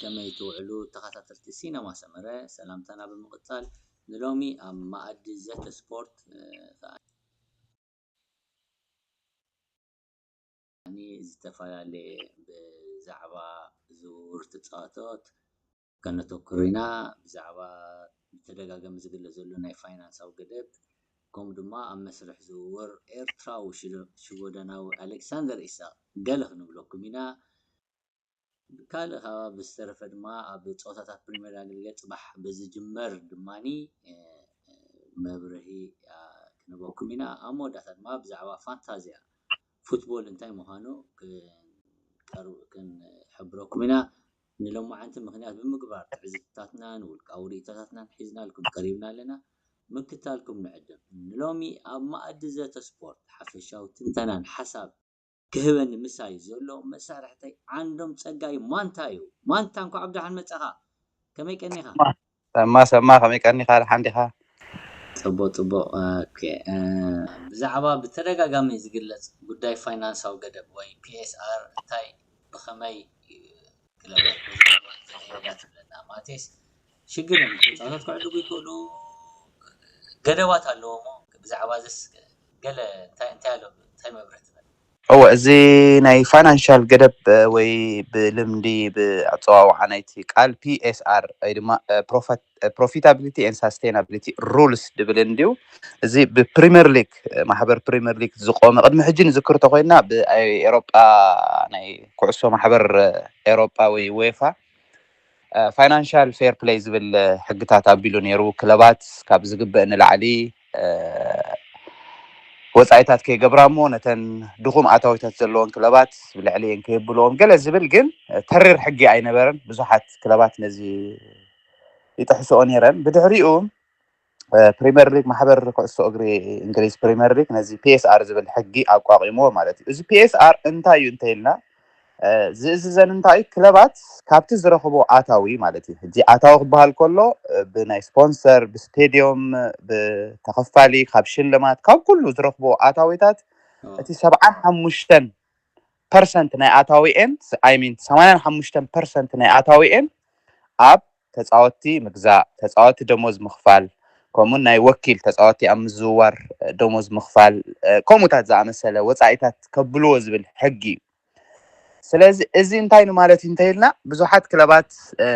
ከመይ ትውዕሉ ተኸታተልቲ ሲነማ ሰመረ? ሰላምታና ብምቕጻል ንሎሚ ኣብ መኣዲ ዘተ ስፖርት፣ እ፣ ከኣ ዝተፈላለየ ብዛዕባ ዝውውር ተጻዋቶት ከነተኩር ኢና። ብዛዕባ ብተደጋጋሚ ዝግለጽ ዘሎ ናይ ፋይናንሳዊ ገደብ፣ ከምኡ ድማ ኣብ መስርሕ ዝውውር ኤርትራዊ ሽወደናዊ ኣሌክሳንደር ኢሳቕ ገለ ክንብለኩም ኢና። ካልእ ካብ ብዝተረፈ ድማ ኣብ ጸወታታት ፕሪምየር ሊግ ጽባሕ ብዝጅመር ድማኒ፣ እ፣ እ፣ መብርሂ፣ ኣ፣ ክንበኩም ኢና። ኣብ መወዳእታ ድማ ብዛዕባ ፋንታዝያ ፉትቦል እንታይ ምዃኑ ክንቀርብ-፣ ክንሕብረኩም ኢና። ንሎማዓንቲ ምኽንያት ብምግባር ትዕዝብትታትናን ውልቃዊ ርእይቶታትናን ሒዝናልኩም ቀሪብና ኣለና። ምክታልኩም ንዕድም። ንሎሚ ኣብ መኣዲ ዘተ ስፖርት ሓፈሻዊ ትንተናን ሓሳብ ክህበኒ ምሳይ ዘሎ መሳርሕተይ ዓንዶም ጸጋይ ማንታ እዩ። ማንታ፣ እንኳዕ ብደሓን መጻኻ። ከመይ ቀኒኻ? ሰማ፣ ሰማ፣ ከመይ ቀኒኻ? ደሓን ዲኻ? ጽቡቕ፣ ጽቡቕ። ኦኬ፣ እ፣ ብዛዕባ ብተደጋጋሚ ዝግለጽ ጉዳይ ፋይናንሳዊ ገደብ ወይ ፒ ኤስ ኣር እንታይ ብኸመይ ክለባት ትብለና? ማቴስ፣ ሽግር እዮም። ተጻዋታት ክዕድጉ ይኽእሉ፣ ገደባት ኣለዎ እሞ ብዛዕባ እዚስ ገለ እንታይ፣ እንታይ ኣሎ፣ እንታይ መብርሂ ትህበና? እወ፣ እዚ ናይ ፋይናንሻል ገደብ፣ እ፣ ወይ ብልምዲ ብኣጸዋውዓ ናይቲ ቃል ፒ ኤስ ኣር ወይ ድማ፣ እ፣ ፕሮፈት-፣ እ፣ ፕሮፊታቢሊቲ ኤንድ ሳስቴናቢሊቲ ሩልስ ድብል እንድዩ። እዚ ብፕሪምየር ሊግ፣ እ፣ ማሕበር ፕሪምየር ሊግ ዝቆመ፣ ቅድሚ ሕጂ ንዝክር እንተኾይንና ብኤሮጳ ናይ ኩዕሶ ማሕበር፣ እ፣ ኤሮጳ ወይ ዌፋ እ፣ ፋይናንሻል ፌር ፕሌይ ዝብል፣ እ፣ ሕግታት ኣቢሉ ነይሩ። ክለባት ካብ ዝግበእ ንላዕሊ፣ እ፣ ወጻኢታት ከይገብራ እሞ ነተን ድኹም ኣታዊታት ዘለወን ክለባት ብልዕሊኤን ከየብልኦም ገለ ዝብል ግን፣ እ፣ ተሪር ሕጊ ኣይነበረን። ብዙሓት ክለባት ነዚ ይጥሕስኦ ነይረን። ብድሕሪኡ፣ እ፣ ፕሪምየር ሊግ፣ ማሕበር ኩዕሶ እግሪ እንግሊዝ ፕሪምየር ሊግ ነዚ ፒ ኤስ ኣር ዝብል ሕጊ ኣቋቒምዎ ማለት እዩ። እዚ ፒ ኤስ ኣር እንታይ እዩ እንተኢልና፣ እ፣ ዝእዝዘን እንታይ እዩ? ክለባት ካብቲ ዝረኽቦ ኣታዊ ማለት እዩ። ሕጂ ኣታዊ ክበሃል ከሎ፣ እ፣ ብናይ ስፖንሰር፣ ብስቴድዮም፣ ብተኸፋሊ፣ ካብ ሽልማት፣ ካብ ኩሉ ዝረኽቦ ኣታዊታት ኦ። እቲ ሰብዓን ሓሙሽተን ፐርሰንት ናይ ኣታዊኤን፣ I mean ሰማንያን ሓሙሽተን ፐርሰንት ናይ ኣታዊኤን ኣብ ተጻወትቲ ምግዛእ፣ ተጻወትቲ ደሞዝ ምኽፋል፣ ከምኡውን ናይ ወኪል ተጻወትቲ ኣብ ምዝውዋር፣ እ፣ ደሞዝ ምኽፋል፣ እ፣ ከምኡታት ዝኣመሰለ ወጻኢታት ከብልዎ ዝብል ሕጊ እዩ። ስለዚ እዚ እንታይ ንማለት እዩ እንተኢልና፣ ብዙሓት ክለባት፣ እ፣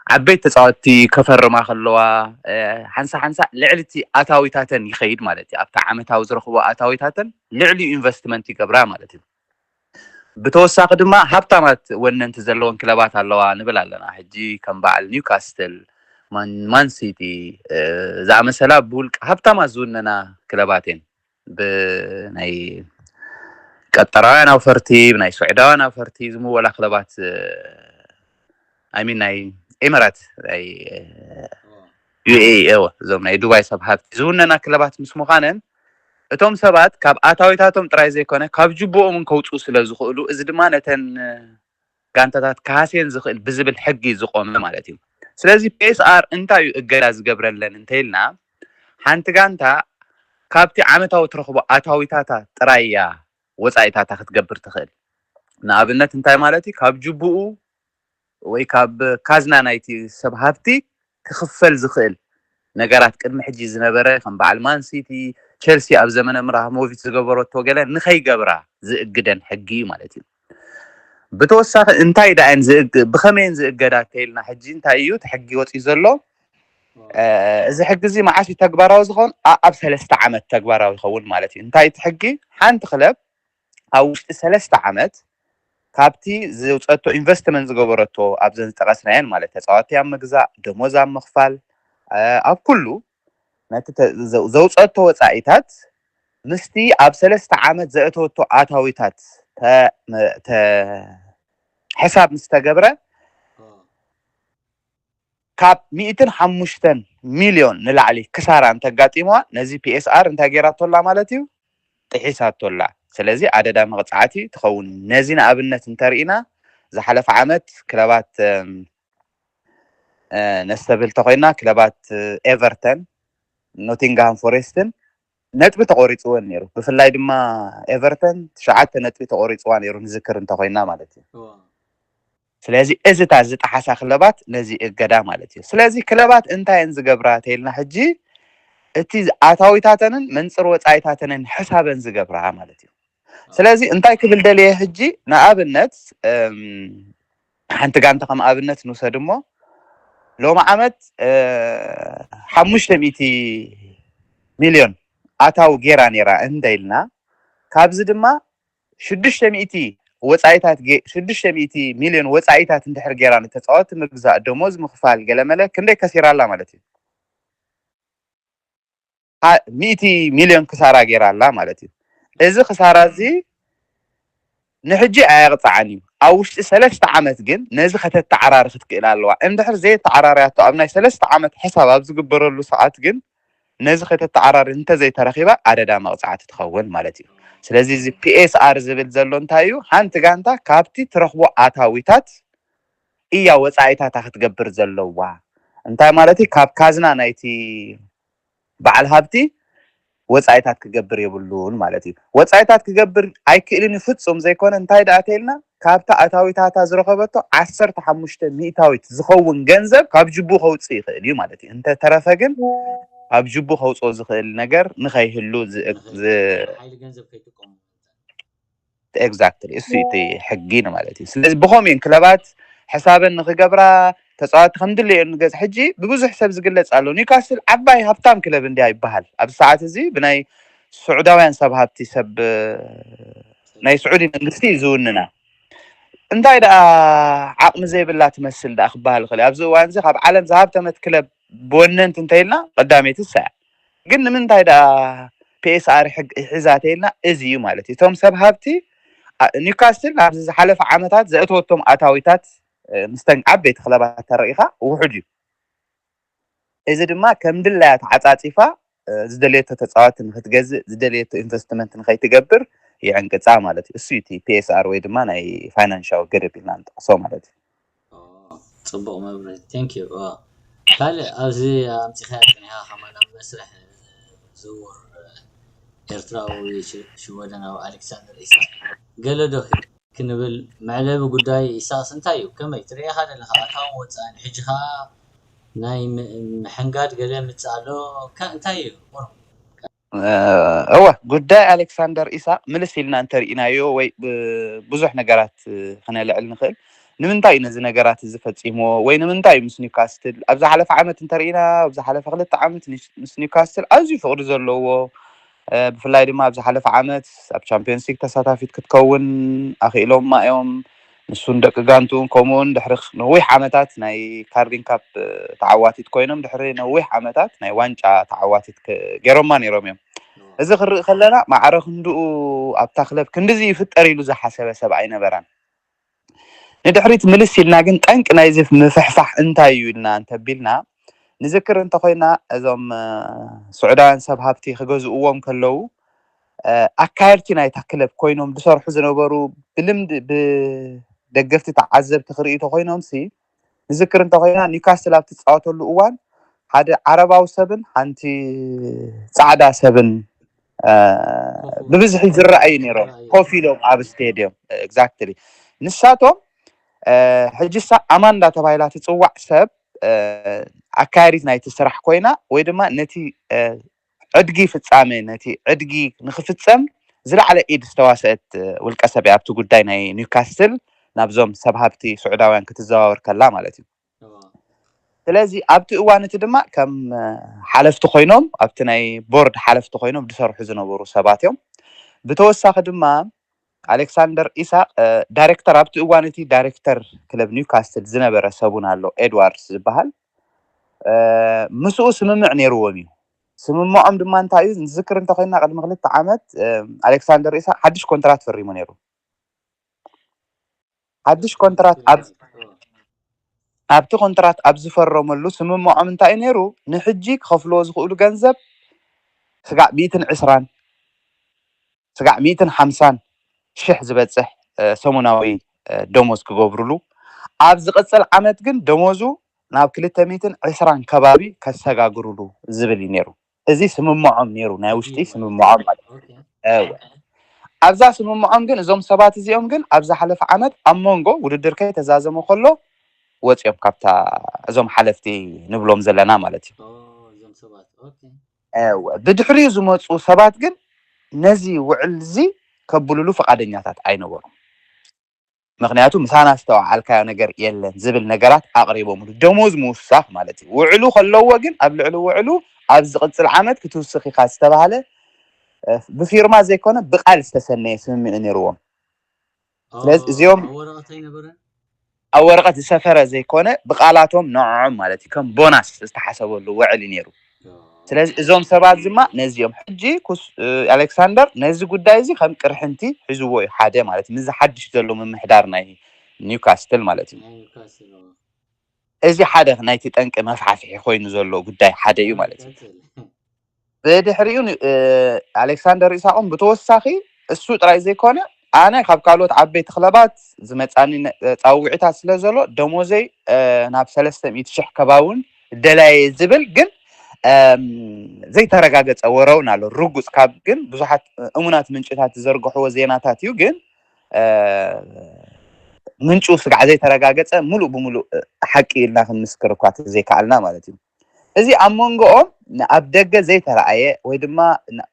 ዓበይቲ ተጻወትቲ ከፈርማ ከለዋ፣ እ፣ ሓንሳ ሓንሳ ልዕሊ እቲ ኣታዊታተን ይኸይድ ማለት እዩ። ኣብቲ ዓመታዊ ዝረኽቦ ኣታዊታተን ልዕሊኡ ኢንቨስትመንት ይገብራ ማለት እዩ። ብተወሳኺ ድማ ሃብታማት ወነንቲ ዘለወን ክለባት ኣለዋ ንብል ኣለና። ሕጂ ከም በዓል ኒውካስትል፣ ማን-፣ ማን ሲቲ፣ እ፣ ዝኣመሰላ ብውልቂ ሃብታማት ዝውነና ክለባት እየን። ብናይ ቀጠራውያን ኣውፈርቲ፣ ብናይ ስዑዳውያን ኣውፈርቲ ዝምወላ ክለባት፣ እ፣ I mean ናይ ኤምራት፣ ናይ፣ እ፣ ዩ ኤ ኢ፣ እወ፣ እዞም ናይ ዱባይ ሰብ ሃብቲ ዝውነና ክለባት ምስ ምዃነን፣ እቶም ሰባት ካብ ኣታዊታቶም ጥራይ ዘይኮነ፣ ካብ ጅቡኦም እውን ከውጽኡ ስለ ዝኽእሉ፣ እዚ ድማ ነተን፣ እ፣ ጋንታታት ክሃስየን ዝኽእል ብዝብል ሕጊ ዝቖመ ማለት እዩ። ስለዚ ፒ ኤስ ኣር እንታይ እዩ እገዳ ዝገብረለን እንተኢልና፣ ሓንቲ ጋንታ ካብቲ ዓመታዊ ትረኽቦ ኣታዊታታ ጥራይ እያ ወጻኢታታ ክትገብር ትኽእል። ንኣብነት እንታይ ማለት እዩ? ካብ ጅቡኡ ወይ ካብ ካዝና ናይቲ ሰብ ሃብቲ ክኽፈል ዝኽእል ነገራት ቅድሚ ሕጂ ዝነበረ፣ ከም በዓል ማን ሲቲ፣ ቸልሲ ኣብ ዘመነ እብራሂሞቪች ዝገበረቶ ገለ ንኸይገብራ ዝእግደን ሕጊ እዩ ማለት እዩ። ብተወሳኺ እንታይ ደኣ እየን ዝእግ-፣ ብኸመይ እየን ዝእገዳ እንተኢልና፣ ሕጂ እንታይ እዩ እቲ ሕጊ ወፂኡ ዘሎ? እ፣ እዚ ሕጊ እዚ መዓስ እዩ ተግባራዊ ዝኸውን? ኣ-፣ ኣብ ሰለስተ ዓመት ተግባራዊ ይኸውን ማለት እዩ። እንታይ እቲ ሕጊ? ሓንቲ ክለብ ኣብ ውሽጢ ሰለስተ ዓመት ካብቲ ዘውፀቶ ኢንቨስትመንት ዝገበረቶ ኣብዘን ዝጠቐስናየን ማለት ተፃወትቲ ኣብ ምግዛእ፣ ደሞዝ ኣብ ምኽፋል፣ እ፣ ኣብ ኩሉ ነቲ ተ-፣ ዘ-፣ ዘውፀቶ ወፃኢታት ምስቲ ኣብ ሰለስተ ዓመት ዘእተወቶ ኣታዊታት ተ-፣ መ-፣ ተ-፣ ሕሳብ ምስ ተገብረ ካብ ሚእትን ሓሙሽተን ሚልዮን ንላዕሊ ክሳራ እንተጋጢምዋ ነዚ ፒ ኤስ ኣር እንታይ ገይራቶ ኣላ ማለት እዩ? ጥሒሳቶ ኣላ። ስለዚ ኣደዳ መቕጻዕቲ ትኸውን። ነዚ ንኣብነት እንተርኢና ዝሓለፈ ዓመት ክለባት፣ እም፣ እ፣ ነስተብል ተኾይና ክለባት፣ እ፣ ኤቨርተን፣ ኖቲንግሃም ፎሬስትን ነጥቢ ተቖሪጽወን ነይሩ። ብፍላይ ድማ ኤቨርተን ትሽዓተ ነጥቢ ተቖሪጽዋ ነይሩ ንዝክር እንተኾይና ማለት እዩ። እዋ። ስለዚ እዚታት ዝጠሓሳ ክለባት ነዚ እገዳ ማለት እዩ። ስለዚ ክለባት እንታይ እየን ዝገብራ ተይልና፣ ሕጂ እቲ ኣታዊታተንን መንፅር ወፃኢታተንን ሕሳበን ዝገብራ ማለት እዩ። ስለዚ እንታይ ክብል ደልየ፣ ሕጂ ንኣብነት ሓንቲ ጋንታ ከም ኣብነት ንውሰድ እሞ፣ ሎሚ ዓመት ሓሙሽተ ሚእቲ ሚልዮን ኣታዊ ጌራ ነይራ እንተ ኢልና፣ ካብዚ ድማ ሽዱሽተ ሚእቲ ወፃኢታት ሽዱሽተ ሚእቲ ሚልዮን ወፃኢታት እንድሕር ጌራ ንተፃወቲ ምግዛእ፣ ደሞዝ ምኽፋል፣ ገለመለ ክንደይ ከሲራ ኣላ ማለት እዩ? ሚእቲ ሚልዮን ክሳራ ጌራ ኣላ ማለት እዩ። እዚ ክሳራ እዚ ንሕጂ ኣየቕፃዕን እዩ። ኣብ ውሽጢ ሰለስተ ዓመት ግን ነዚ ከተተዓራሪ ክትክእል ኣለዋ። እንድሕር ዘየተዓራርያቶ ኣብ ናይ ሰለስተ ዓመት ሕሳብ ኣብ ዝግበረሉ ሰዓት ግን ነዚ ከተተዓራሪ እንተዘይተረኺባ ኣደዳ መቕፃዕቲ ትኸውን ማለት እዩ። ስለዚ እዚ ፒኤስኣር ዝብል ዘሎ እንታይ እዩ? ሓንቲ ጋንታ ካብቲ ትረኽቦ ኣታዊታት እያ ወፃኢታታ ክትገብር ዘለዋ። እንታይ ማለት እዩ? ካብ ካዝና ናይቲ በዓል ሃብቲ ወፃኢታት ክገብር የብሉን ማለት እዩ። ወፃኢታት ክገብር ኣይክእልን እዩ ፍፁም ዘይኮነ፣ እንታይ ደኣ ተይልና፣ ካብታ ኣታዊታታ ዝረኸበቶ ዓሰርተ ሓሙሽተ ሚእታዊት ዝኸውን ገንዘብ ካብ ጅቡ ከውፅእ ይኽእል እዩ ማለት እዩ። እንተተረፈ ግን ካብ ጅቡ ከውፅኦ ዝኽእል ነገር ንኸይህሉ ዝ- ዝ- ሓይሊ ገንዘብ ከይጥቀሙ ኤግዛክትሊ እሱ እቲ ሕጊ ማለት እዩ። ስለዚ ብኸምኡ እየን ክለባት ሕሳበን ንክገብራ፣ ተፃዋቲ ከም ድልየን ንገዝ ሕጂ ብብዙሕ ሰብ ዝግለፅ ኣሎ። ኒውካስል ዓባይ ሃብታም ክለብ እንድያ ይበሃል ኣብዚ ሰዓት እዚ ብናይ ስዑዳውያን ሰብ ሃብቲ ሰብ ናይ ስዑዲ መንግስቲ እዩ ዝውንና። እንታይ ደኣ ዓቕሚ ዘይብላ ትመስል ደኣ ክበሃል ይኽእል እዩ። ኣብዚ እዋን እዚ ካብ ዓለም ዝሃብተመት ክለብ ብወነንቲ እንተኢልና ቀዳመይቲ እሳ እያ። ግን ንምንታይ ደኣ ፒኤስኣር ሒዛ ተይልና እዚ እዩ ማለት እዩ። እቶም ሰብ ሃብቲ ኒውካስትል ኣብዚ ዝሓለፈ ዓመታት ዘእተወቶም ኣታዊታት ምስተን ዓበይቲ ክለባት ተረኢኻ ውሑድ እዩ። እዚ ድማ ከም ድላያ ተዓፃፂፋ ዝደለየቶ ተፃዋቲ ንክትገዝእ ዝደለየቶ ኢንቨስትመንት ንከይትገብር ይዕንቅፃ ማለት እዩ። እሱ እቲ ፒኤስኣር ወይ ድማ ናይ ፋይናንሻዊ ገደብ ኢልና ንጠቅሶ ማለት እዩ። ፅቡቅ መብርህ thank you። ካልእ ኣብዚ ኣምፂኻያ ፅኒሓ ከማን ኣብ መስርሕ ዝውር ኤርትራዊ ሽወደናዊ ኣሌክሳንደር ኢሳቅ ገለ ዶ ክንብል መዕለቢ ጉዳይ ኢሳቅስ እንታይ እዩ? ከመይ ትርእኻ ዘለኻ ኣታውን ወፃእን? ሕጂ ኸዓ ናይ ምሕንጋድ ገለ ምፅእ ኣሎ እንታይ እዩ? እወ ጉዳይ ኣሌክሳንደር ኢሳቅ ምልስ ኢልና እንተርኢናዮ ወይ ብዙሕ ነገራት ክነልዕል ንኽእል። ንምንታይ እዩ ነዚ ነገራት እዚ ፈፂምዎ ወይ ንምንታይ እዩ ምስ ኒውካስትል ኣብ ዝሓለፈ ዓመት እንተርኢና ኣብ ዝሓለፈ ክልተ ዓመት ምስ ኒውካስትል ኣዝዩ ፍቅሪ ዘለዎ ብፍላይ ድማ ኣብ ዝሓለፈ ዓመት ኣብ ቻምፒዮንስ ሊግ ተሳታፊት ክትከውን ኣኽኢሎማ እዮም። ንሱን ደቂ ጋንትኡን ከምኡውን ድሕሪ ነዊሕ ዓመታት ናይ ካርሊን ካፕ ተዓዋቲት ኮይኖም ድሕሪ ነዊሕ ዓመታት ናይ ዋንጫ ተዓዋቲት ገይሮማ ነይሮም እዮም። እዚ ክርኢ ከለና ማዕረ ክንድኡ ኣብታ ክለብ ክንድዚ ይፍጠር ኢሉ ዝሓሰበ ሰብ ኣይነበራን። ንድሕሪት ምልስ ኢልና ግን ጠንቂ ናይዚ ምፍሕፋሕ እንታይ እዩ ኢልና እንተቢልና ንዝክር እንተኮይና እዞም ስዑዳውያን ሰብ ሃብቲ ክገዝእዎም ከለዉ ኣካየድቲ ናይታ ክለብ ኮይኖም ዝሰርሑ ዝነበሩ ብልምዲ ብደገፍቲ ተዓዘብቲ ክርእዩ ተኮይኖም ሲ ንዝክር እንተኮይና ኒውካስትል ኣብ ትፃወተሉ እዋን ሓደ ዓረባዊ ሰብን ሓንቲ ፃዕዳ ሰብን ብብዝሒ ዝረኣዩ ነይሮም ኮፍ ኢሎም ኣብ ስቴድዮም። ኤግዛክትሊ ንሳቶም ሕጂ ሳ ኣማንዳ ተባሂላ ትፅዋዕ ሰብ ኣካያዲት ናይቲ ስራሕ ኮይና ወይ ድማ ነቲ ዕድጊ ፍፃመ ነቲ ዕድጊ ንክፍፀም ዝለዓለ ኢድ ዝተዋሰአት ውልቀ ሰብ ኣብቲ ጉዳይ ናይ ኒውካስትል ናብዞም ሰብ ሃብቲ ስዑዳውያን ክትዘዋወር ከላ ማለት እዩ። ስለዚ ኣብቲ እዋን እቲ ድማ ከም ሓለፍቲ ኮይኖም ኣብቲ ናይ ቦርድ ሓለፍቲ ኮይኖም ዝሰርሑ ዝነበሩ ሰባት እዮም። ብተወሳኺ ድማ ኣሌክሳንደር ኢሳቅ ዳይሬክተር ኣብቲ እዋን እቲ ዳይሬክተር ክለብ ኒውካስትል ዝነበረ ሰቡን ኣሎ ኤድዋርድስ ዝበሃል ምስኡ ስምምዕ ነይርዎም እዩ። ስምምዖም ድማ እንታይ እዩ ዝዝክር እንተኮይና ቅድሚ ክልተ ዓመት ኣሌክሳንደር ኢሳቅ ሓድሽ ኮንትራት ፈሪሙ ነይሩ። ሓድሽ ኮንትራት ኣብቲ ኮንትራት ኣብ ዝፈረመሉ ስምምዖም እንታይ እዩ ነይሩ ንሕጂ ክኸፍልዎ ዝኽእሉ ገንዘብ ስጋዕ ሚእትን ዕስራን ስጋዕ ሚእትን ሓምሳን ሽሕ ዝበፅሕ ሰሙናዊ ደሞዝ ክገብሩሉ ኣብ ዝቕፅል ዓመት ግን ደሞዙ ናብ ክልተ ሚእትን ዕስራን ከባቢ ከሰጋግሩሉ ዝብል እዩ ነይሩ። እዚ ስምምዖም ነይሩ ናይ ውሽጢ ስምምዖም ማለት እወ ኣብዛ ስምምዖም ግን እዞም ሰባት እዚኦም ግን ኣብ ዝሓለፈ ዓመት ኣብ መንጎ ውድድር ከይተዛዘሙ ከሎ ወፂኦም ካብታ እዞም ሓለፍቲ ንብሎም ዘለና ማለት እዩ። እዞም ሰባት ኦኬ እወ፣ ብድሕሪኡ ዝመፁ ሰባት ግን ነዚ ውዕል እዚ ከብሉሉ ፈቃደኛታት ኣይነበሩም። ምክንያቱ ምሳና ዝተወዓልካዮ ነገር የለን ዝብል ነገራት ኣቅሪቦምሉ፣ ደሞዝ ምውሳኽ ማለት እዩ። ውዕሉ ከለዎ ግን ኣብ ልዕሊ ውዕሉ ኣብ ዝቅፅል ዓመት ክትውስኽ ኢካ ዝተባሃለ እ፣ ብፊርማ ዘይኮነ ብቃል ዝተሰነየ ስምምዕ ነይርዎም። ስለዚ እዚኦም ወረቀት ኣይነበረን ኣብ ወረቀት ዝሰፈረ ዘይኮነ ብቃላቶም ንዕዖም ማለት እዩ ከም ቦናስ ዝተሓሰበሉ ውዕል እዩ ነይሩ። ስለዚ እዞም ሰባት ድማ ነዚኦም ሕጂ ኩስ ኣሌክሳንደር ነዚ ጉዳይ እዚ ከም ቅርሕንቲ ሒዝዎ እዩ። ሓደ ማለት ምስ ሓድሽ ዘሎ ምምሕዳር ናይ ኒውካስትል ማለት እዩ። እዚ ሓደ ናይቲ ጠንቂ መፍሓፍሒ ኮይኑ ዘሎ ጉዳይ ሓደ እዩ ማለት እዩ። ብድሕሪኡ ኣሌክሳንደር ኢሳቆም ብተወሳኺ እሱ ጥራይ ዘይኮነ ኣነ ካብ ካልኦት ዓበይቲ ክለባት ዝመፃኒ ፃውዒታት ስለ ዘሎ ደሞዘይ ናብ ሰለስተ ሚእቲ ሽሕ ከባውን ደላየ ዝብል ግን ዘይተረጋገፀ ወረ እውን ኣሎ። ርጉፅ ካብ ግን ብዙሓት እሙናት ምንጭታት ዝዘርግሕዎ ዜናታት እዩ። ግን ምንጩ ስጋዕ ዘይተረጋገፀ ሙሉእ ብሙሉእ ሓቂ ኢልና ክንምስክር እኳ ዘይከኣልና ማለት እዩ። እዚ ኣብ መንጎኦም ኣብ ደገ ዘይተረኣየ ወይ ድማ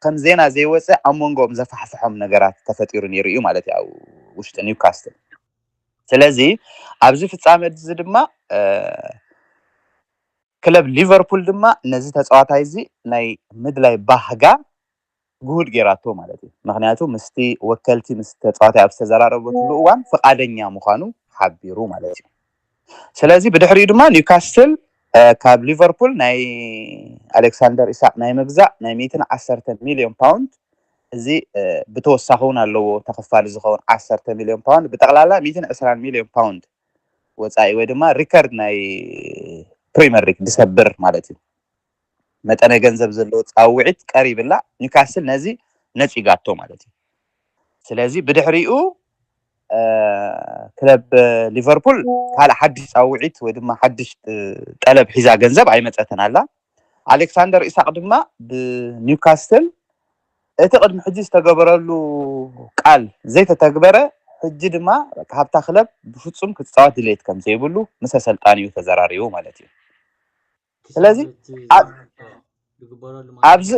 ከም ዜና ዘይወፀ ኣብ መንጎኦም ዘፋሕፍሖም ነገራት ተፈጢሩ ነይሩ እዩ ማለት እዩ ኣብ ውሽጢ ኒውካስትል። ስለዚ ኣብዚ ፍፃመ እዚ ድማ ክለብ ሊቨርፑል ድማ ነዚ ተፃዋታይ እዚ ናይ ምድላይ ባህጋ ግሁድ ጌራቶ ማለት እዩ። ምክንያቱ ምስቲ ወከልቲ ምስ ተፃዋታይ ኣብ ዝተዘራረበትሉ እዋን ፍቃደኛ ምዃኑ ሓቢሩ ማለት እዩ። ስለዚ ብድሕሪኡ ድማ ኒውካስትል ካብ ሊቨርፑል ናይ ኣሌክሳንደር ኢሳቅ ናይ ምግዛእ ናይ ሚእትን ዓሰርተ ሚልዮን ፓውንድ እዚ ብተወሳኺ እውን ኣለዎ ተኸፋሊ ዝኸውን ዓሰርተ ሚልዮን ፓውንድ ብጠቕላላ ሚእትን ዕስራን ሚልዮን ፓውንድ ወፃኢ ወይ ድማ ሪከርድ ናይ ፕሪመር ሊግ ዝሰብር ማለት እዩ። መጠነ ገንዘብ ዘለዎ ፃውዒት ቀሪብላ ኒውካስል ነዚ ነፂጋቶ ማለት እዩ። ስለዚ ብድሕሪኡ ክለብ ሊቨርፑል ካልእ ሓድሽ ፃውዒት ወይ ድማ ሓድሽ ጠለብ ሒዛ ገንዘብ ኣይመፀትን ኣላ። ኣሌክሳንደር ኢሳቅ ድማ ብኒውካስትል እቲ ቅድሚ ሕጂ ዝተገበረሉ ቃል ዘይተተግበረ ሕጂ ድማ ካብታ ክለብ ብፍፁም ክፃወት ድሌት ከም ዘይብሉ ምስ ኣሰልጣኒኡ ተዘራሪቡ ማለት እዩ። ስለዚ ኣብዚ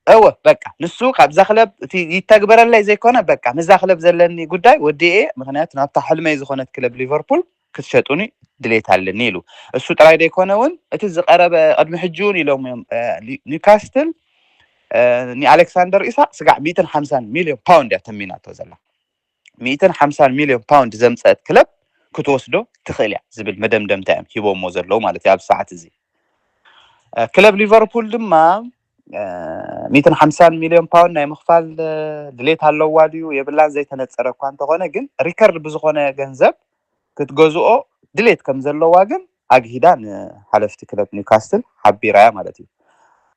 እወ በቃ ንሱ ካብዛ ክለብ እቲ ይተግበረለይ ዘይኮነ በቃ ምዛ ክለብ ዘለኒ ጉዳይ ወዲኤ ምክንያቱ ናብታ ሕልመይ ዝኾነት ክለብ ሊቨርፑል ክትሸጡኒ ድሌት ኣለኒ ኢሉ። እሱ ጥራይ ዘይኮነ እውን እቲ ዝቀረበ ቅድሚ ሕጂ እውን ኢሎም እዮም ኒውካስትል ንኣሌክሳንደር ኢሳቅ ስጋዕ ሚእትን ሓምሳን ሚልዮን ፓውንድ እያ ተሚናቶ ዘላ። ሚእትን ሓምሳን ሚልዮን ፓውንድ ዘምፀአት ክለብ ክትወስዶ ትኽእል እያ ዝብል መደምደምታ እዮም ሂቦሞ ዘለዉ ማለት እዩ። ኣብዚ ሰዓት እዚ ክለብ ሊቨርፑል ድማ ሚእትን ሓምሳን ሚልዮን ፓውንድ ናይ ምኽፋል ድሌት ኣለዋ ድዩ የብላን ዘይተነፀረ እኳ እንተኾነ ግን ሪከርድ ብዝኾነ ገንዘብ ክትገዝኦ ድሌት ከም ዘለዋ ግን ኣግሂዳ ንሓለፍቲ ክለብ ኒውካስትል ሓቢራ እያ ማለት እዩ።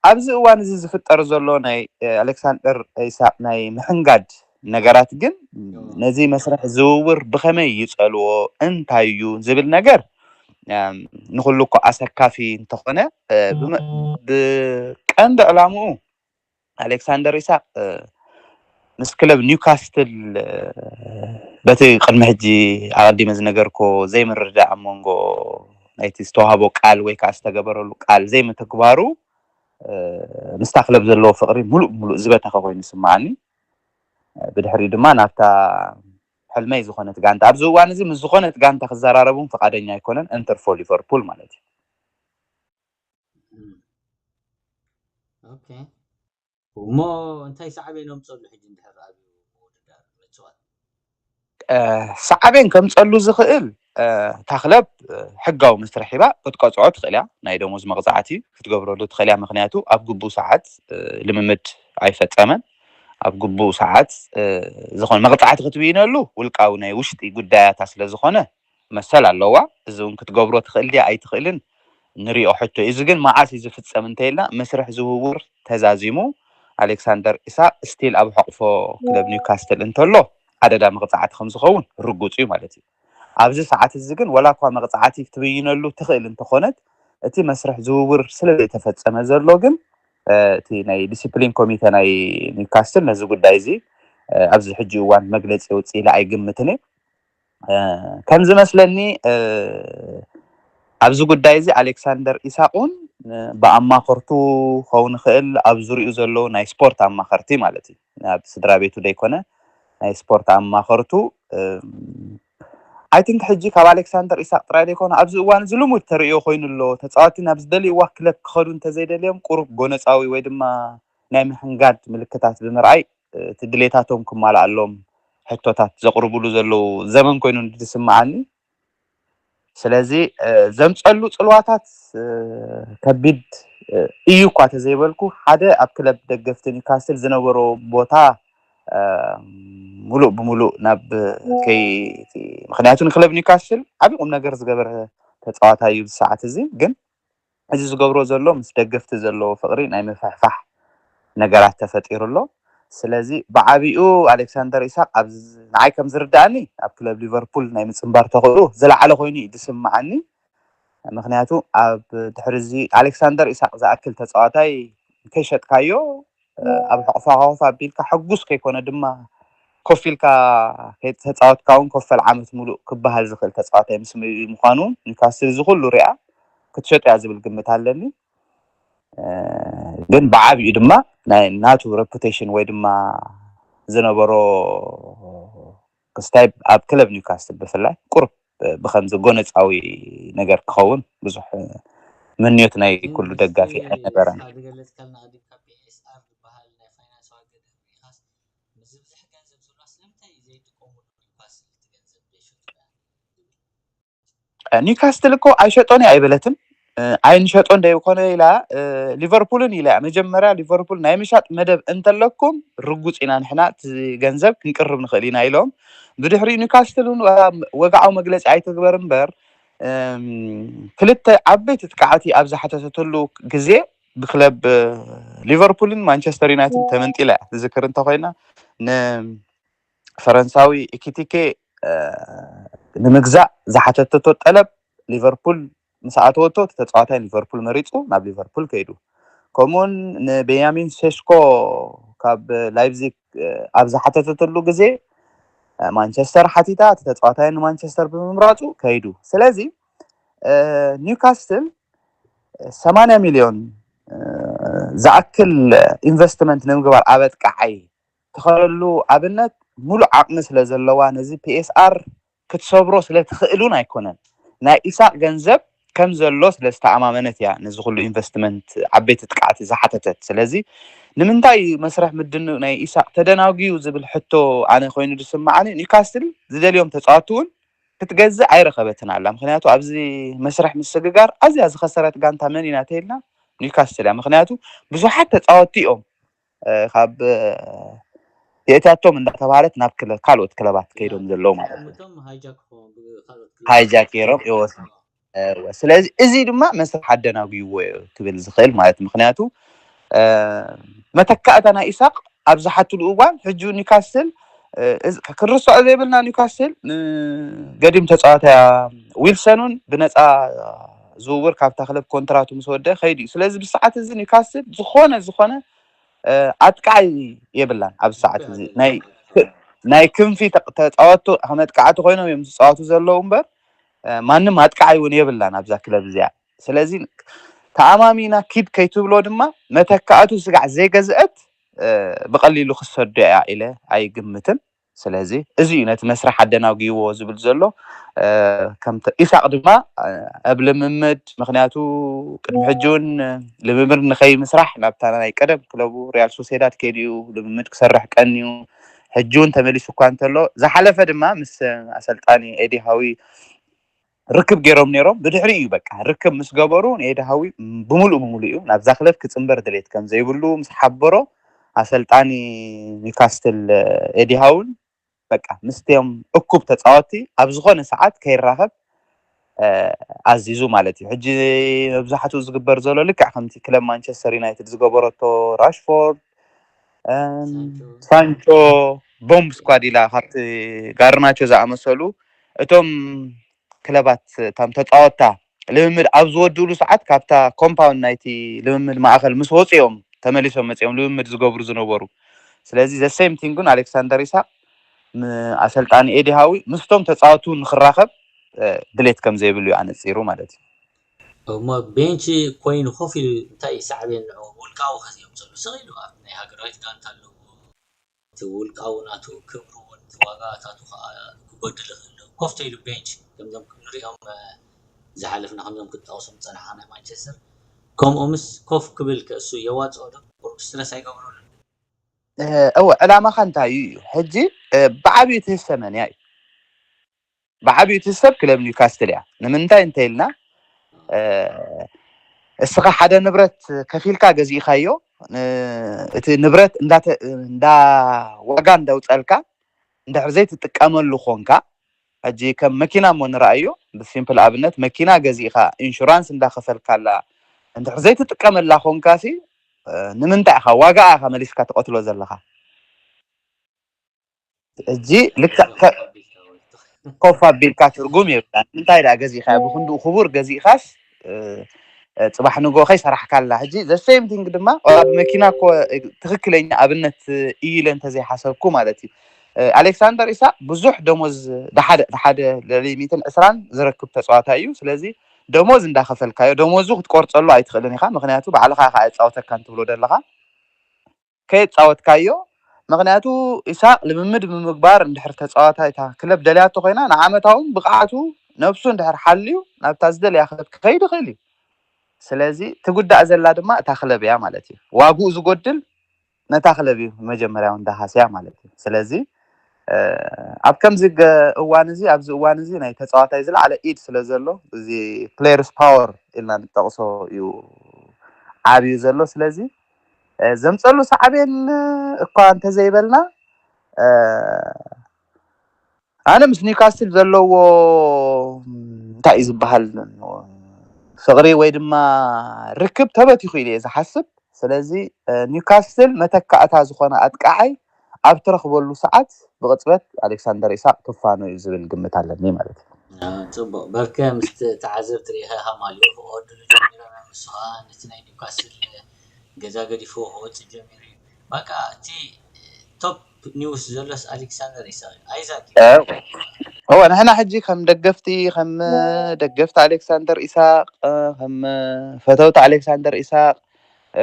ኣብዚ እዋን እዚ ዝፍጠር ዘሎ ናይ ኣሌክሳንደር ኢሳቅ ናይ ምሕንጋድ ነገራት ግን ነዚ መስርሕ ዝውውር ብኸመይ ይጸልዎ እንታይ እዩ ዝብል ነገር ንኩሉ እኮ ኣሰካፊ እንተኾነ ብቀንዲ ዕላምኡ ኣሌክሳንደር ኢሳቅ ምስ ክለብ ኒውካስትል በቲ ቅድሚ ሕጂ ኣቐዲመ ዝነገርኮ ዘይምርዳእ ኣብ መንጎ ናይቲ ዝተዋህቦ ቃል ወይ ከዓ ዝተገበረሉ ቃል ዘይምትግባሩ ምስታ ክለብ ዘለዎ ፍቅሪ ሙሉእ ሙሉእ ዝበተኸ ኮይኑ ይስማዓኒ። ብድሕሪኡ ድማ ናብታ ሕልመይ ዝኾነት ጋንታ ኣብዚ እዋን እዚ ምስ ዝኾነት ጋንታ ክዘራረብ እውን ፍቃደኛ ኣይኮነን። እንተርፎ ሊቨርፑል ማለት እዩ። ኦኬ እሞ እንታይ ሳዕቤን የምፀሉ ሕጂ እንድሕር ኣብ ምውድዳር ምፅዋት ሳዕቤን ከምፀሉ ዝኽእል እታ ክለብ ሕጋዊ መስርሕ ሂባ ክትቀፅዖ ትኽእል እያ። ናይ ደሞዝ መቕፃዕቲ ክትገብረሉ ትኽእል እያ። ምክንያቱ ኣብ ግቡእ ሰዓት ልምምድ ኣይፈፀመን። ኣብ ግቡእ ሰዓት ዝኾነ መቕፃዕቲ ክትብይነሉ ውልቃዊ ናይ ውሽጢ ጉዳያታ ስለ ዝኾነ መሰል ኣለዋ። እዚ እውን ክትገብሮ ትኽእል ድያ ኣይትኽእልን ንሪኦ ሕቶ። እዚ ግን መዓስ እዩ ዝፍፀም እንተኢልና መስርሕ ዝውውር ተዛዚሙ ኣሌክሳንደር ኢሳቅ ስቲል ኣብ ሕቕፎ ክለብ ኒውካስትል እንተሎ ኣደዳ መቕፃዕቲ ከም ዝኸውን ርጉፅ እዩ ማለት እዩ። ኣብዚ ሰዓት እዚ ግን ወላ እኳ መቕፃዕቲ ክትብይነሉ ትኽእል እንተኾነት እቲ መስርሕ ዝውውር ስለ ዘይተፈፀመ ዘሎ ግን እቲ ናይ ዲስፕሊን ኮሚተ ናይ ኒውካስትል ነዚ ጉዳይ እዚ ኣብዚ ሕጂ እዋን መግለፂ የውፅእ ኢለ ኣይግምትን እየ። ከም ዝመስለኒ ኣብዚ ጉዳይ እዚ ኣሌክሳንደር ኢሳቅ እውን ብኣማኸርቱ ክኸውን ይኽእል፣ ኣብ ዙሪኡ ዘለዉ ናይ ስፖርት ኣማኸርቲ ማለት እዩ፣ ኣብ ስድራ ቤቱ ዘይኮነ ናይ ስፖርት ኣማኸርቱ። I think ሕጂ ካብ ኣሌክሳንደር ኢሳቅ ጥራይ ዘይኮነ ኣብዚ እዋን እዚ ልሙድ ተርእዮ ኮይኑ ኣሎ። ተፃወቲ ናብ ዝደልይዋ ክለብ ክኸዱ እንተዘይደልዮም ቁሩብ ጎነፃዊ ወይ ድማ ናይ ምሕንጋድ ምልክታት ብምርኣይ እቲ ድሌታቶም ክማልኣሎም ሕቶታት ዘቕርብሉ ዘለዉ ዘመን ኮይኑ ዝስምዓኒ። ስለዚ ዘምፀሉ ፅልዋታት ከቢድ እዩ እኳ ተዘይበልኩ፣ ሓደ ኣብ ክለብ ደገፍቲ ኒውካስትል ዝነበሮ ቦታ ሙሉእ ብሙሉእ ናብ ከይ ምክንያቱ ንክለብ ኒውካስትል ዓብዪ ቁም ነገር ዝገበረ ተፃዋታይ እዩ። ብሰዓት እዚ ግን እዚ ዝገብሮ ዘሎ ምስ ደገፍቲ ዘለዎ ፍቅሪ ናይ ምፍሕፋሕ ነገራት ተፈጢሩ ኣሎ። ስለዚ ብዓቢኡ ኣሌክሳንደር ኢሳቅ ኣብ ንዓይ ከም ዝርዳእኒ ኣብ ክለብ ሊቨርፑል ናይ ምፅንባር ተኽእሎ ዝለዓለ ኮይኑ እዩ ዝስምዓኒ። ምክንያቱ ኣብ ድሕሪ እዚ ኣሌክሳንደር ኢሳቅ ዝኣክል ተፃዋታይ ከይሸጥካዮ ኣብ ሕቑፋ ኮፍ ኣቢልካ ሕጉስ ከይኮነ ድማ ኮፍ ኢልካ ከይተፃወትካ እውን ኮፈል ዓመት ሙሉእ ክበሃል ዝኽእል ተፃዋታይ ምስ ምዃኑ ኒውካስትል እዚ ኩሉ ሪኣ ክትሸጦ እያ ዝብል ግምት ኣለኒ። ግን ብዓቢኡ ድማ ናይ ናቱ ሬፑቴሽን ወይ ድማ ዝነበሮ ክስታይ ኣብ ክለብ ኒውካስትል ብፍላይ ቁሩብ ብከምዚ ጎነፃዊ ነገር ክኸውን ብዙሕ ምንዮት ናይ ኩሉ ደጋፊ ኣይነበረን። ዝገለፅካልና ቅድም ካብ ፒኤስኣር ዝበሃል ናይ ፋይናንሳዊ ገደብ ርኢኻስ ምስዚ ብዙሕ ገንዘብ ዘለዋ ስለምንታይ ዘይጥቀሙሉ ኒውካስትል እቲ ገንዘብ ዘይሸጡ? ኒውካስትል እኮ ኣይሸጦን እያ ኣይበለትን። ኣይንሸጦን ደይኮነ ኢላ ሊቨርፑልን ኢላ እያ። መጀመርያ ሊቨርፑል ናይ ምሻጥ መደብ እንተለኩም ርጉፅ ኢና ንሕና፣ እቲ ገንዘብ ክንቅርብ ንኽእል ኢና ኢሎም። ብድሕሪኡ ኒውካስትል እውን ወግዓዊ መግለፂ ኣይትግበር እምበር ክልተ ዓበይቲ ጥቃዕቲ ኣብ ዝሓተተትሉ ግዜ ብክለብ ሊቨርፑልን ማንቸስተር ዩናይትድ ተመንጢላ እያ። ትዝክር እንተኮይና ንፈረንሳዊ ኢኪቲኬ ንምግዛእ ዝሓተተቶ ጠለብ ሊቨርፑል ምስ ኣተወቶ እቲ ተፃዋታይ ሊቨርፑል መሪፁ ናብ ሊቨርፑል ከይዱ። ከምኡውን ንቤንያሚን ሴስኮ ካብ ላይፕዚግ ኣብ ዝሓተተትሉ ግዜ ማንቸስተር ሓቲታ እቲ ተፃዋታይ ንማንቸስተር ብምምራፁ ከይዱ። ስለዚ ኒውካስትል ሰማንያ ሚልዮን ዝኣክል ኢንቨስትመንት ንምግባር ኣብ ኣጥቃዓይ ትኸለሉ ኣብነት ሙሉእ ዓቕሚ ስለ ዘለዋ ነዚ ፒኤስኣር ክትሰብሮ ስለ ትኽእል እውን ኣይኮነን። ናይ ኢሳቅ ገንዘብ ከም ዘሎ ስለ ዝተኣማመነት እያ ነዚ ኩሉ ኢንቨስትመንት ዓበይቲ ጥቃዕቲ ዝሓተተት። ስለዚ ንምንታይ መስርሕ ምድንኡ ናይ ኢሳቅ ተደናጉዩ ዝብል ሕቶ ኣነ ኮይኑ ዝስምዓኒ። ኒውካስትል ዝደልዮም ተፃወቲ እውን ክትገዝእ ኣይረኸበትን ኣላ። ምክንያቱ ኣብዚ መስርሕ ምስግጋር ኣዝያ ዝኸሰረት ጋንታ መን ኢና ተይልና ኒውካስትል እያ። ምክንያቱ ብዙሓት ተፃወቲ እዮም ካብ የእትያቶም እንዳተባሃለት ናብ ክለ ካልኦት ክለባት ከይዶም ዘለዉ ማለት እዩ። ሃይጃክ ገይሮም ይወስዱ። ስለዚ እዚ ድማ መስርሕ ኣደናጉይዎ እዩ ክብል ዝኽእል ማለት ምክንያቱ መተካእታ ናይ ኢሳቅ ኣብ ዝሓትሉ እዋን ሕጂ ኒውካስትል ክንርስዖ ዘይብልና ኒውካስትል ገዲም ተፃዋታያ ዊልሰን እውን ብነፃ ዝውውር ካብታ ክለብ ኮንትራቱ ምስ ወደ ከይዱ እዩ። ስለዚ ብሰዓት እዚ ኒውካስትል ዝኾነ ዝኾነ ኣጥቃዓይ የብላን። ኣብ ሰዓት እዚ ናይ ክንፊ ተፃወቱ ከም ኣጥቃዕቲ ኮይኖም እዮም ዝፃወቱ ዘለዉ እምበር ማንም ኣጥቃዓይ እውን የብላን ኣብዛ ክለብ እዚኣ። ስለዚ ተኣማሚና ኪድ ከይትብሎ ድማ መተካእቱ ስጋዕ ዘይገዝአት ብቐሊሉ ክሰዶ እያ ኢለ ኣይግምትን። ስለዚ እዚ እዩ ነቲ መስርሕ ኣደናጉይዎ ዝብል ዘሎ። ከምቲ ኢሳቅ ድማ ኣብ ልምምድ፣ ምክንያቱ ቅድሚ ሕጂ እውን ልምምድ ንኸይምስራሕ ናብታ ናይ ቀደም ክለቡ ሪያል ሶሴዳድ ከይዱ እዩ ልምምድ ክሰርሕ ቀንዩ። ሕጂ እውን ተመሊሱ እኳ እንተሎ ዝሓለፈ ድማ ምስ ኣሰልጣኒ ኤዲ ሃዊ ርክብ ገይሮም ነይሮም። ብድሕሪ እዩ በቃ ርክብ ምስ ገበሩ ንኤዲ ሃዊ ብምሉእ ብምሉእ እዩ ናብዛ ክለብ ክፅንበር ድሌት ከም ዘይብሉ ምስ ሓበሮ ኣሰልጣኒ ኒውካስትል ኤዲ ሃውን በቃ ምስቲኦም እኩብ ተፃወቲ ኣብ ዝኾነ ሰዓት ከይራኸብ ኣዚዙ ማለት እዩ። ሕጂ መብዛሕትኡ ዝግበር ዘሎ ልክዕ ከምቲ ክለብ ማንቸስተር ዩናይትድ ዝገበረቶ ራሽፎርድ፣ ሳንቾ፣ ቦምብ ስኳድ ኢላ ካብቲ ጋርናቾ ዝኣመሰሉ እቶም ክለባት እቶም ተፃወትታ ልምምድ ኣብ ዝወድእሉ ሰዓት ካብታ ኮምፓውንድ ናይቲ ልምምድ ማእኸል ምስ ወፁ እዮም ተመሊሶም መፂኦም ልምምድ ዝገብሩ ዝነበሩ። ስለዚ the same thing እውን ኣሌክሳንደር ኢሳቅ ኣሰልጣኒ ኤዲ ሃዊ ምስቶም ተፃወቱ ንክራኸብ ድሌት ከም ዘይብሉ እዩ ኣነፂሩ ማለት እዩ። እሞ ቤንች ኮይኑ ኮፍ ኢሉ እንታይ ሳዕቤን ንዑ ውልቃዊ ከዚኦም ዘሎ ስቕ ኢሉ ኣብ ናይ ሃገራዊት ጋንታ ኣለዎ። እቲ ውልቃዊ ናቱ ክብሪ እውን እቲ ዋጋታቱ ከዓ ክጎድል ይኽእል። ኮፍ ተይሉ ቤንች ከምዞም ክንሪኦም ዝሓለፍና ከምዞም ክትጠቕሶም ዝፀናሕካ ናይ ማንቸስተር ከምኦምስ ኮፍ ክብል ከእሱ የዋፅኦ ዶ? ቁሩብ ስትረስ ኣይገብረሉ? እወ ዕላማኻ እንታይ እዩ እዩ ሕጂ ብዓብዩ ትህሰመን እያ እዩ ብዓብዩ ትሰብ ክለብ ኒውካስትል እያ ንምንታይ እንተኢልና እስኻ ሓደ ንብረት ከፊልካ ገዚእካዮ እቲ ንብረት እንዳ ዋጋ እንዳውፀልካ እንድሕር ዘይትጥቀመሉ ኮንካ ሕጂ ከም መኪና እሞ ንረኣዮ ብሲምፕል ኣብነት መኪና ገዚእካ ኢንሹራንስ እንዳኸፈልካላ እንድሕር ዘይትጥቀመላ ኮንካ ሲ ንምንታይ ኢኻ ዋጋ ኢኻ መሊስካ ትቐትሎ ዘለኻ ሕጂ ልክዕ ኮፍ ኣቢልካ ትርጉም የብላን እንታይ ዳ ገዚእካ ብክንድኡ ክቡር ገዚእካስ ፅባሕ ንጎ ከይሰራሕካላ ሕጂ the same thing ድማ ብመኪና እኮ ትክክለኛ ኣብነት እዩ ኢለ እንተዘይሓሰብኩ ማለት እዩ ኣሌክሳንደር ኢሳቅ ብዙሕ ደሞዝ ሓደ ለሊ ሚትን ዕስራን ዝረክብ ተፃዋታይ እዩ ስለዚ ደሞዝ እንዳከፈልካዮ ደሞዙ ክትቆርፀሉ ኣይትኽእልን ኢካ ምክንያቱ ባዕልካ ኢካ ኣየፃወተካን ትብሎ ደለካ ከየፃወትካዮ ምክንያቱ ኢሳቅ ልምምድ ብምግባር እንድሕር ተፃዋታይ እታ ክለብ ደልያቶ ኮይና ንዓመታውን ብቅዓቱ ነብሱ እንድሕር ሓልዩ ናብታ ዝደልያ ክለብ ክኸይድ ይኽእል እዩ ስለዚ ትጉዳእ ዘላ ድማ እታ ክለብ እያ ማለት እዩ ዋግኡ ዝጎድል ነታ ክለብ እዩ መጀመርያውን ዳሃስያ ማለት እዩ ስለዚ ኣብ ከምዚ እዋን እዚ ኣብዚ እዋን እዚ ናይ ተፃዋታይ ዝለዓለ ኢድ ስለ ዘሎ እዚ players power ኢልና ንጠቕሶ እዩ ዓብዩ ዘሎ ስለዚ ዘምፀሉ ሳዕቤን እኳ እንተዘይበልና ኣነ ምስ ኒውካስትል ዘለዎ እንታይ እዩ ዝበሃል ፍቕሪ ወይ ድማ ርክብ ተበቲኹ ኢለ እየ ዝሓስብ ስለዚ ኒውካስትል መተካእታ ዝኾነ ኣጥቃዓይ ኣብ ትረኽበሉ ሰዓት ብቕፅበት ኣሌክሳንደር ኢሳቅ ክፋኖ እዩ ዝብል ግምት ኣለኒ ማለት እዩ ፅቡቅ በርከ ምስ ተዓዘብቲ ርኢኸ ከማልኡ ክወድሉ ጀሚሮም እዮም ንሱ ከዓ ነቲ ናይ ኒውካስትል ገዛ ገዲፎ ክወፅእ ጀሚሩ እዩ በቃ እቲ top news ዘሎስ ኣሌክሳንደር ኢሳቅ እዩ ኣይዛክ እዩ እወ ንሕና ሕጂ ከም ደገፍቲ ከም ደገፍቲ ኣሌክሳንደር ኢሳቅ ከም ፈተውቲ ኣሌክሳንደር ኢሳቅ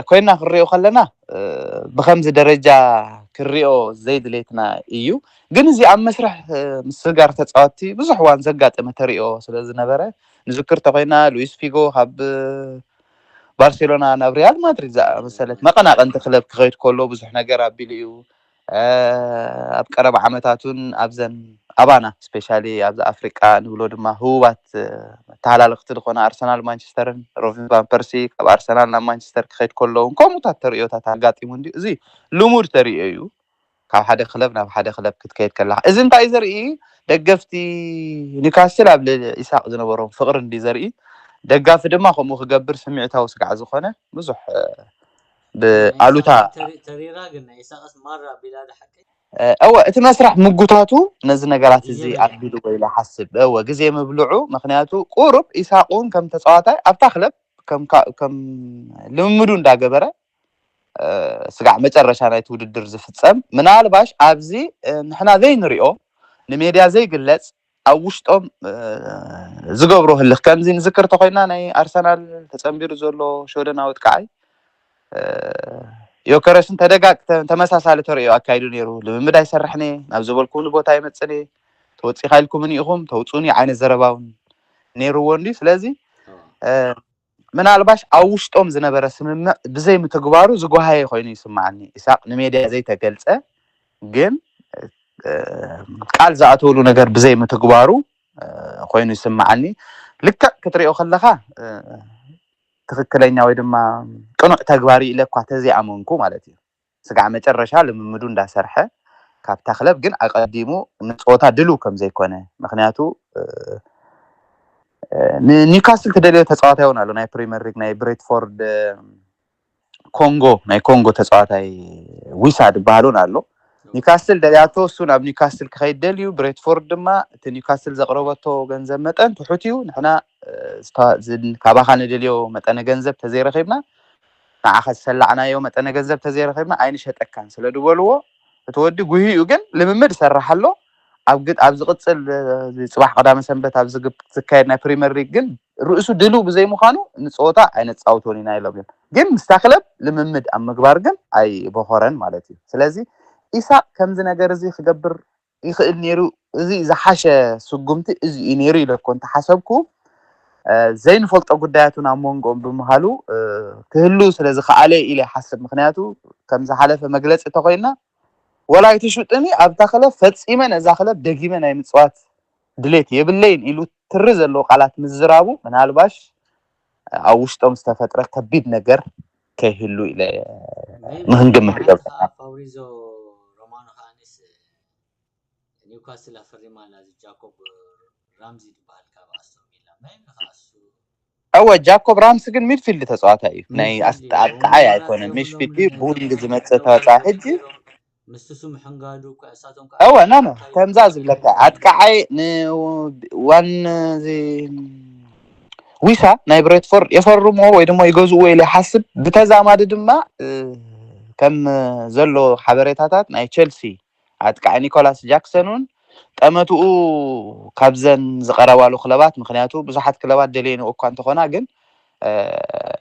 ኮይና ክንሪኦ ከለና ብከምዚ ደረጃ ክንሪኦ ዘይድሌትና እዩ ግን እዚ ኣብ መስርሕ ምስጋር ተፃወትቲ ብዙሕ እዋን ዘጋጠመ ተሪኦ ስለዝነበረ ንዝክር ተኮይና ሉዊስ ፊጎ ካብ ባርሴሎና ናብ ሪያል ማድሪድ ዝኣመሰለት መቐናቐንቲ ክለብ ክኸይድ ከሎ ብዙሕ ነገር ኣቢሉ እዩ ኣብ ቀረባ ዓመታት እውን ኣብዘን ኣባና ስፔሻሊ ኣብዚ ኣፍሪቃ ንብሎ ድማ ህቡባት ተሃላልክቲ ዝኾነ ኣርሰናል ማንቸስተርን ሮቢን ቫን ፐርሲ ካብ ኣርሰናል ናብ ማንቸስተር ክኸይድ ከሎ እውን ከምኡታት ተርእዮታት ኣጋጢሙ እንዲ እዚ ልሙድ ተርእዮ እዩ ካብ ሓደ ክለብ ናብ ሓደ ክለብ ክትከይድ ከለካ እዚ እንታይ ዘርኢ ደገፍቲ ኒውካስትል ኣብ ልዕሊ ኢሳቅ ዝነበሮም ፍቅሪ እንዲ ዘርኢ ደጋፊ ድማ ከምኡ ክገብር ስምዒታዊ ስጋዕ ዝኾነ ብዙሕ ብኣሉታ ተሪራ ግን ናይ ኢሳቅስ ማራ ቢላ ሓቂ እወ እቲ መስራሕ ምጉታቱ ነዚ ነገራት እዚ ኣቢሉ ወይ ሓስብ እወ ግዜ ምብልዑ ምክንያቱ ቁሩብ ኢሳቅ እውን ከም ተፃዋታይ ኣብታ ክለብ ከም ልምምዱ እንዳገበረ ስጋዕ መጨረሻ ናይቲ ውድድር ዝፍፀም ምናልባሽ ኣብዚ ንሕና ዘይንሪኦ ንሜድያ ዘይግለፅ ኣብ ውሽጦም ዝገብሮ ህልኽ ከምዚ ንዝክር ተኮይና ናይ ኣርሰናል ተፀንቢሩ ዘሎ ሸወደናዊ ኣጥቃዓይ ዮከረስን ተደጋግ ተመሳሳሊ ተርእዮ ኣካይዱ ነይሩ ልምምድ ኣይሰርሕን እየ ናብ ዝበልኩምኒ ቦታ ኣይመፅን እየ ተወፂኻ ኢልኩምኒ ኢኹም ተውፁኒ ዓይነት ዘረባ እውን ነይርዎ እንዲ ስለዚ ምናልባሽ ኣብ ውሽጦም ዝነበረ ስምምዕ ብዘይምትግባሩ ዝጓሃየ ኮይኑ ይስማዓኒ ኢሳቅ ንሜድያ ዘይተገልፀ ግን ቃል ዝኣተውሉ ነገር ብዘይምትግባሩ ኮይኑ ይስማዓኒ ልክዕ ክትሪኦ ከለካ ትክክለኛ ወይ ድማ ቅኑዕ ተግባር ኢለ እኳ ተዘይኣመንኩ ማለት እዩ ስጋዕ መጨረሻ ልምምዱ እንዳሰርሐ ካብታ ክለብ ግን ኣቀዲሙ ንፀወታ ድልው ከም ዘይኮነ ምክንያቱ ንኒውካስል ትደልዮ ተፃዋታይ እውን ኣሎ ናይ ፕሪምየር ሊግ ናይ ብሬትፎርድ ኮንጎ ናይ ኮንጎ ተፃዋታይ ዊሳ ዝበሃል እውን ኣሎ ኒውካስል ደልያቶ እሱ ናብ ኒውካስል ክኸይድ ደልዩ ብሬትፎርድ ድማ እቲ ኒውካስል ዘቕረበቶ ገንዘብ መጠን ትሑት እዩ ንሕና ካባኻ ንደልዮ መጠነ ገንዘብ ተዘይረኺብና ንዓኻ ዝሰላዕናዮ መጠነ ገንዘብ ተዘይረኺብና ኣይንሸጠካን ስለ ዝበልዎ እቲ ወዲ ጉሂ እዩ፣ ግን ልምምድ ይሰርሕ ኣሎ። ኣብ ግድ ኣብ ዝቕጽል፣ እ፣ ጽባሕ ቀዳመ ሰንበት ኣብ ዝግብ-፣ ዝካየድ ናይ ፕሪምየር ሊግ ግን ርእሱ ድልው ብዘይምዃኑ ንጸወታ ኣይነጻውቶን ኢና ኢሎም እዮም። ግን ምስታ ክለብ ልምምድ ኣብ ምግባር ግን ኣይበኾረን ማለት እዩ። ስለዚ ኢሳቕ ከምዚ ነገር እዚ ክገብር ይኽእል ነይሩ። እዚ ዝሓሸ ስጉምቲ እዚ እዩ ነይሩ ኢለ እኮ እንተሓሰብኩ፣ እ፣ ዘይንፈልጦ ጉዳያት እውን ኣብ መንጎኦም ብምሃሉ፣ እ፣ ክህሉ ስለ ዝኸኣለ ኢለ ይሓስብ። ምኽንያቱ ከም ዝሓለፈ መግለጺ እንተኾይንና፣ ወላ ኣይትሽጡኒ፣ ኣብታ ክለብ ፈጺመ ነዛ ክለብ ደጊመ ናይ ምጽዋት ድሌት የብለይን ኢሉ ትሪ ዘለዎ ቃላት ምዝራቡ፣ ምናልባሽ ኣብ ውሽጦም ዝተፈጥረ ከቢድ ነገር ከይህሉ ኢለ ሜቢ ንክንግምት ማለት ይገብር። ከዓ ፋብሪዞ ሮማኖ ከዓኒስ ኒውካስል ኣፈሪማ ኣላ፣ እዚ ጃኮብ ራምዚ ዝበሃል ካብ ኣስቶን ቪላ። ሜቢ ከዓ እሱ እወ፣ ጃኮብ ራምሲ ግን ሚድፊልድ ተጻዋታይ እዩ። ናይ ሚድፊልድ ኣስ-፣ እዩ። ኣጥቃዓይ ወንጌል ኣይኮነን። ኣስር ሚድፊልድ ብሎም እዩ፣ ብዊንግ ኔሮ ዝመጽእ ኔሮ ተጻዋታይ። ኔሮ ሕጂ ኔሮ ምስሱ ምሕንጋዱ እኮ እሳቶም ከዓ እወ፣ ና፣ ና፣ እንታይ ከምዛ ይብሉ ዝብለካ፣ ኣጥቃዓይ ንዋን እዚ ዊሳ ናይ ብሬትፎርድ የፈርምዎ ወይ ድማ ይገዝእዎ ኢለ ይሓስብ። ብተዛማዲ ድማ፣ እ፣ ከም ዘሎ ሓበሬታታት ናይ ቸልሲ ኣጥቃዒ ኒኮላስ ጃክሰን እውን ጠመትኡ ካብዘን ዝቐረባሉ ክለባት፣ ምኽንያቱ ብዙሓት ክለባት ደልየንኦ እኳ እንተኾና፣ ግን፣ እ፣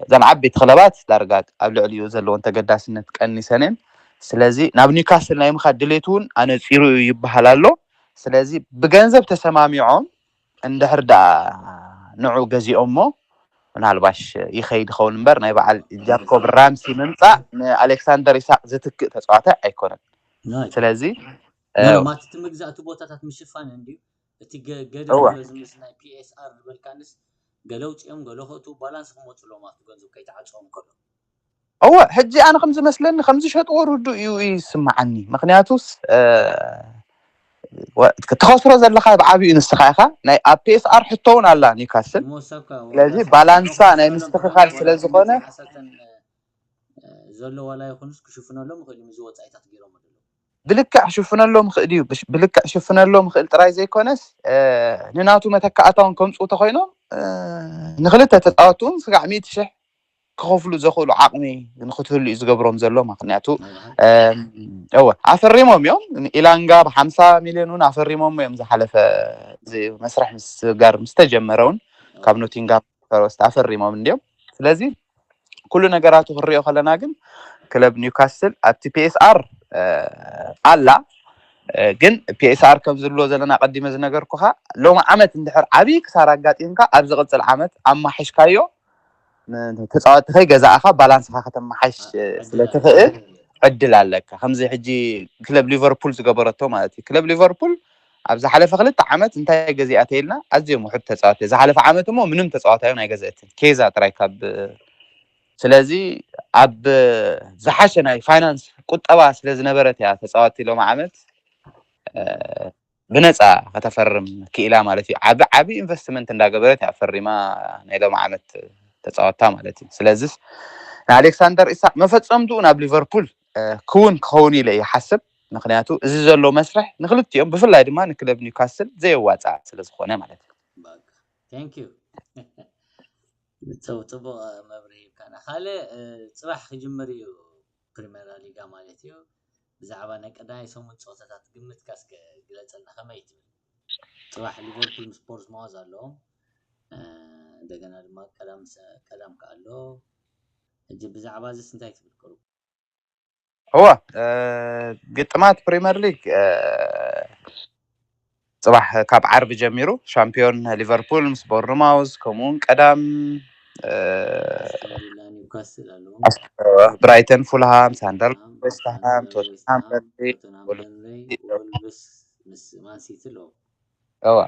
እዘን ዓበይቲ ክለባት ዳርጋ ኣብ ልዕሊኡ ዘለዎን ተገዳስነት ቀኒሰን እየን። ስለዚ ናብ ኒውካስል ናይ ምኻድ ድሌቱ እውን ኣነጺሩ እዩ ይበሃል ኣሎ። ስለዚ ብገንዘብ ተሰማሚዖም እንድሕር ደኣ ንዑ ገዚኦሞ፣ ምናልባሽ ይኸይድ ይኸውን እምበር፣ ናይ በዓል ጃኮብ ራምሲ ምምጻእ ንኣሌክሳንደር ኢሳቅ ዝትክእ ተጻዋታይ ኣይኮነን። ናይ ስለዚ፣ ኖ፣ ኖ፣ እ፣ ማቲ እቲ ምግዛእ እቲ ቦታታት ምሽፋን እንድዩ። እቲ ገ-፣ ገደብ እወ። ኣሎ ዝምስ ናይ ፒኤስኣር ዝበልካንስ ገለ ውፅኦም ገለ ከእቱ ባላንስ ክመፁ ኣለዎም ኣብቲ ገንዘብ ከይተዓፅኦም ከሎ። እወ፣ ሕጂ ኣነ ከም ዝመስለኒ ከም ዝሸጥዎ ርዱእ እዩ ይስምዓኒ። ምኽንያቱስ፣ እ፣ ወ-፣ ክትኸስሮ ዘለኻ ብዓቢኡ ንስኻ ኢኻ። ናይ ኣብ ፒኤስኣር ሕቶ እውን ኣላ ኒውካስል። እሞ እሳብ ከ ስለዚ ዋላ ባላንሳ ሰብዓ ናይ ክሽፍነሎም ምስትኽኻል ትኽእል፣ ስለ ዋላ ዝኾነ ክመፅእ ዓሰርተን፣ እ፣ ዘሎ ዋላ ይኹንስ ክሽፍነሎም ይኽእል እዩ፣ ምስዚ ወፃኢታት ገይሮም ኣለዉ። ብልክዕ ክሽፍነሎም ይኽእል እዩ። ብሽ-፣ ብልክዕ ክሽፍነሎም ይኽእል ጥራይ ዘይኮነስ፣ እ፣ ንናቱ መተካእታ እውን ከምፅኡ ተኾይኖም፣ እ፣ ንክልተ ተፃወትቲ እውን ስጋዕ ሚእቲ ሽሕ ክኸፍሉ ዘኽእሉ ዓቕሚ ንክትህሉ እዩ ዝገብሮም ዘሎ። ምኽንያቱ፣ ናይ በዓል እ፣ እወ፣ ኣፈሪሞም እዮም። ኢላንጋ ብሓምሳ ሚልዮን እውን ኣፈሪሞም እዮም። ዝሓለፈ እዚ መስርሕ ምስጋር ምስ ተጀመረ እውን ካብ ኖቲንጋም ፎረስት ኣፈሪሞም እንዲዮም። ስለዚ ኩሉ ነገራቱ ክንሪኦ ከለና ግን ክለብ ኒውካስል ኣብቲ ፒኤስኣር፣ እ፣ ኣላ። እ፣ ግን ፒኤስኣር ከም ዝብሎ ዘለና ቀዲመ ዝነገርኩኻ፣ ሎሚ ዓመት እንድሕር ዓብዪ ክሳራ ኣጋጢምካ፣ ኣብ ዝቕፅል ዓመት ኣማሒሽካዮ ን-፣ ተፃወትቲ ከይገዛእኻ ባላንስኻ ከተመሓሽ፣ እ፣ ስለ ትኽእል ዕድል ኣለካ። ከምዚ ሕጂ ክለብ ሊቨርፑል ዝገበረቶ ማለት እዩ። ክለብ ሊቨርፑል ኣብ ዝሓለፈ ክልተ ዓመት እንታይ ገዚኣ ተይልና፣ ኣዝዮም ውሑድ ተፃወቲ። ዝሓለፈ ዓመት እሞ ምንም ተፃዋታይ እውን ኣይገዘእትን። ኬዛ ጥራይ ካብ፣ ስለዚ ኣብ ዝሓሸ ናይ ፋይናንስ ቁጠባ ስለ ዝነበረት እያ ተፃወቲ ሎሚ ዓመት፣ እ፣ ብነፃ ከተፈርም ክኢላ ማለት እዩ። ዓቢ፣ ዓቢ ኢንቨስትመንት እንዳገበረት እያ ፈሪማ ናይ ሎሚ ዓመት ተፃወታ ማለት እዩ። ስለዚስ ንኣሌክሳንደር ኢሳቅ መፈፀምትኡ ናብ ሊቨርፑል፣ እ፣ ክውን ክኸውን ኢለ ይሓስብ። ምኽንያቱ እዚ ዘሎ መስርሕ ንክልቲኦም ብፍላይ ድማ ንክለብ ኒውካስል ዘየዋፅኣ ስለ ዝኾነ ማለት እዩ። በቃ፣ ቴንክ ዩ። ጽቡ-፣ ጽቡቕ መብርሂ ሂብካና። ካልእ፣ እ፣ ጽባሕ ክጅምር እዩ ፕሪሜራ ሊጋ ማለት እዩ። ብዛዕባ ናይ ቀዳማይ ሰሙን ጸወታታት ግምትካ እስከ ግለጸልና፣ ከመይ ትብል? ጽባሕ ሊቨርፑል ምስ ፖርትማውዝ ኣለዎም። እ፣ እንደገና ድማ ቀዳም ሰ-፣ ቀዳም ከኣ ኣሎ። ሕጂ ብዛዕባ እዚስ እንታይ ትብል ቁሩብ? እወ፣ እ፣ ግጥማት ፕሪመር ሊግ፣ እ፣ ጽባሕ ካብ ዓርቢ ጀሚሩ ሻምፒዮን ሊቨርፑል ምስ ቦርንማውዝ፣ ከምኡውን ቀዳም፣ እ፣ ኣስቶን ቪላ፣ ኒውካስል ኣለዎም። ኣስ-፣ ብራይተን፣ ፉልሃም፣ ሳንደርላንድ፣ ፉልሃም፣ ዌስትሃም፣ ሳንደርላንድ፣ ቶትንሃም፣ ዌስትሃም፣ በርንሌ፣ ቶተንሃም፣ በርንሌ፣ ወልቭስ ምስ ማን ሲቲ ኣለዎም። እወ።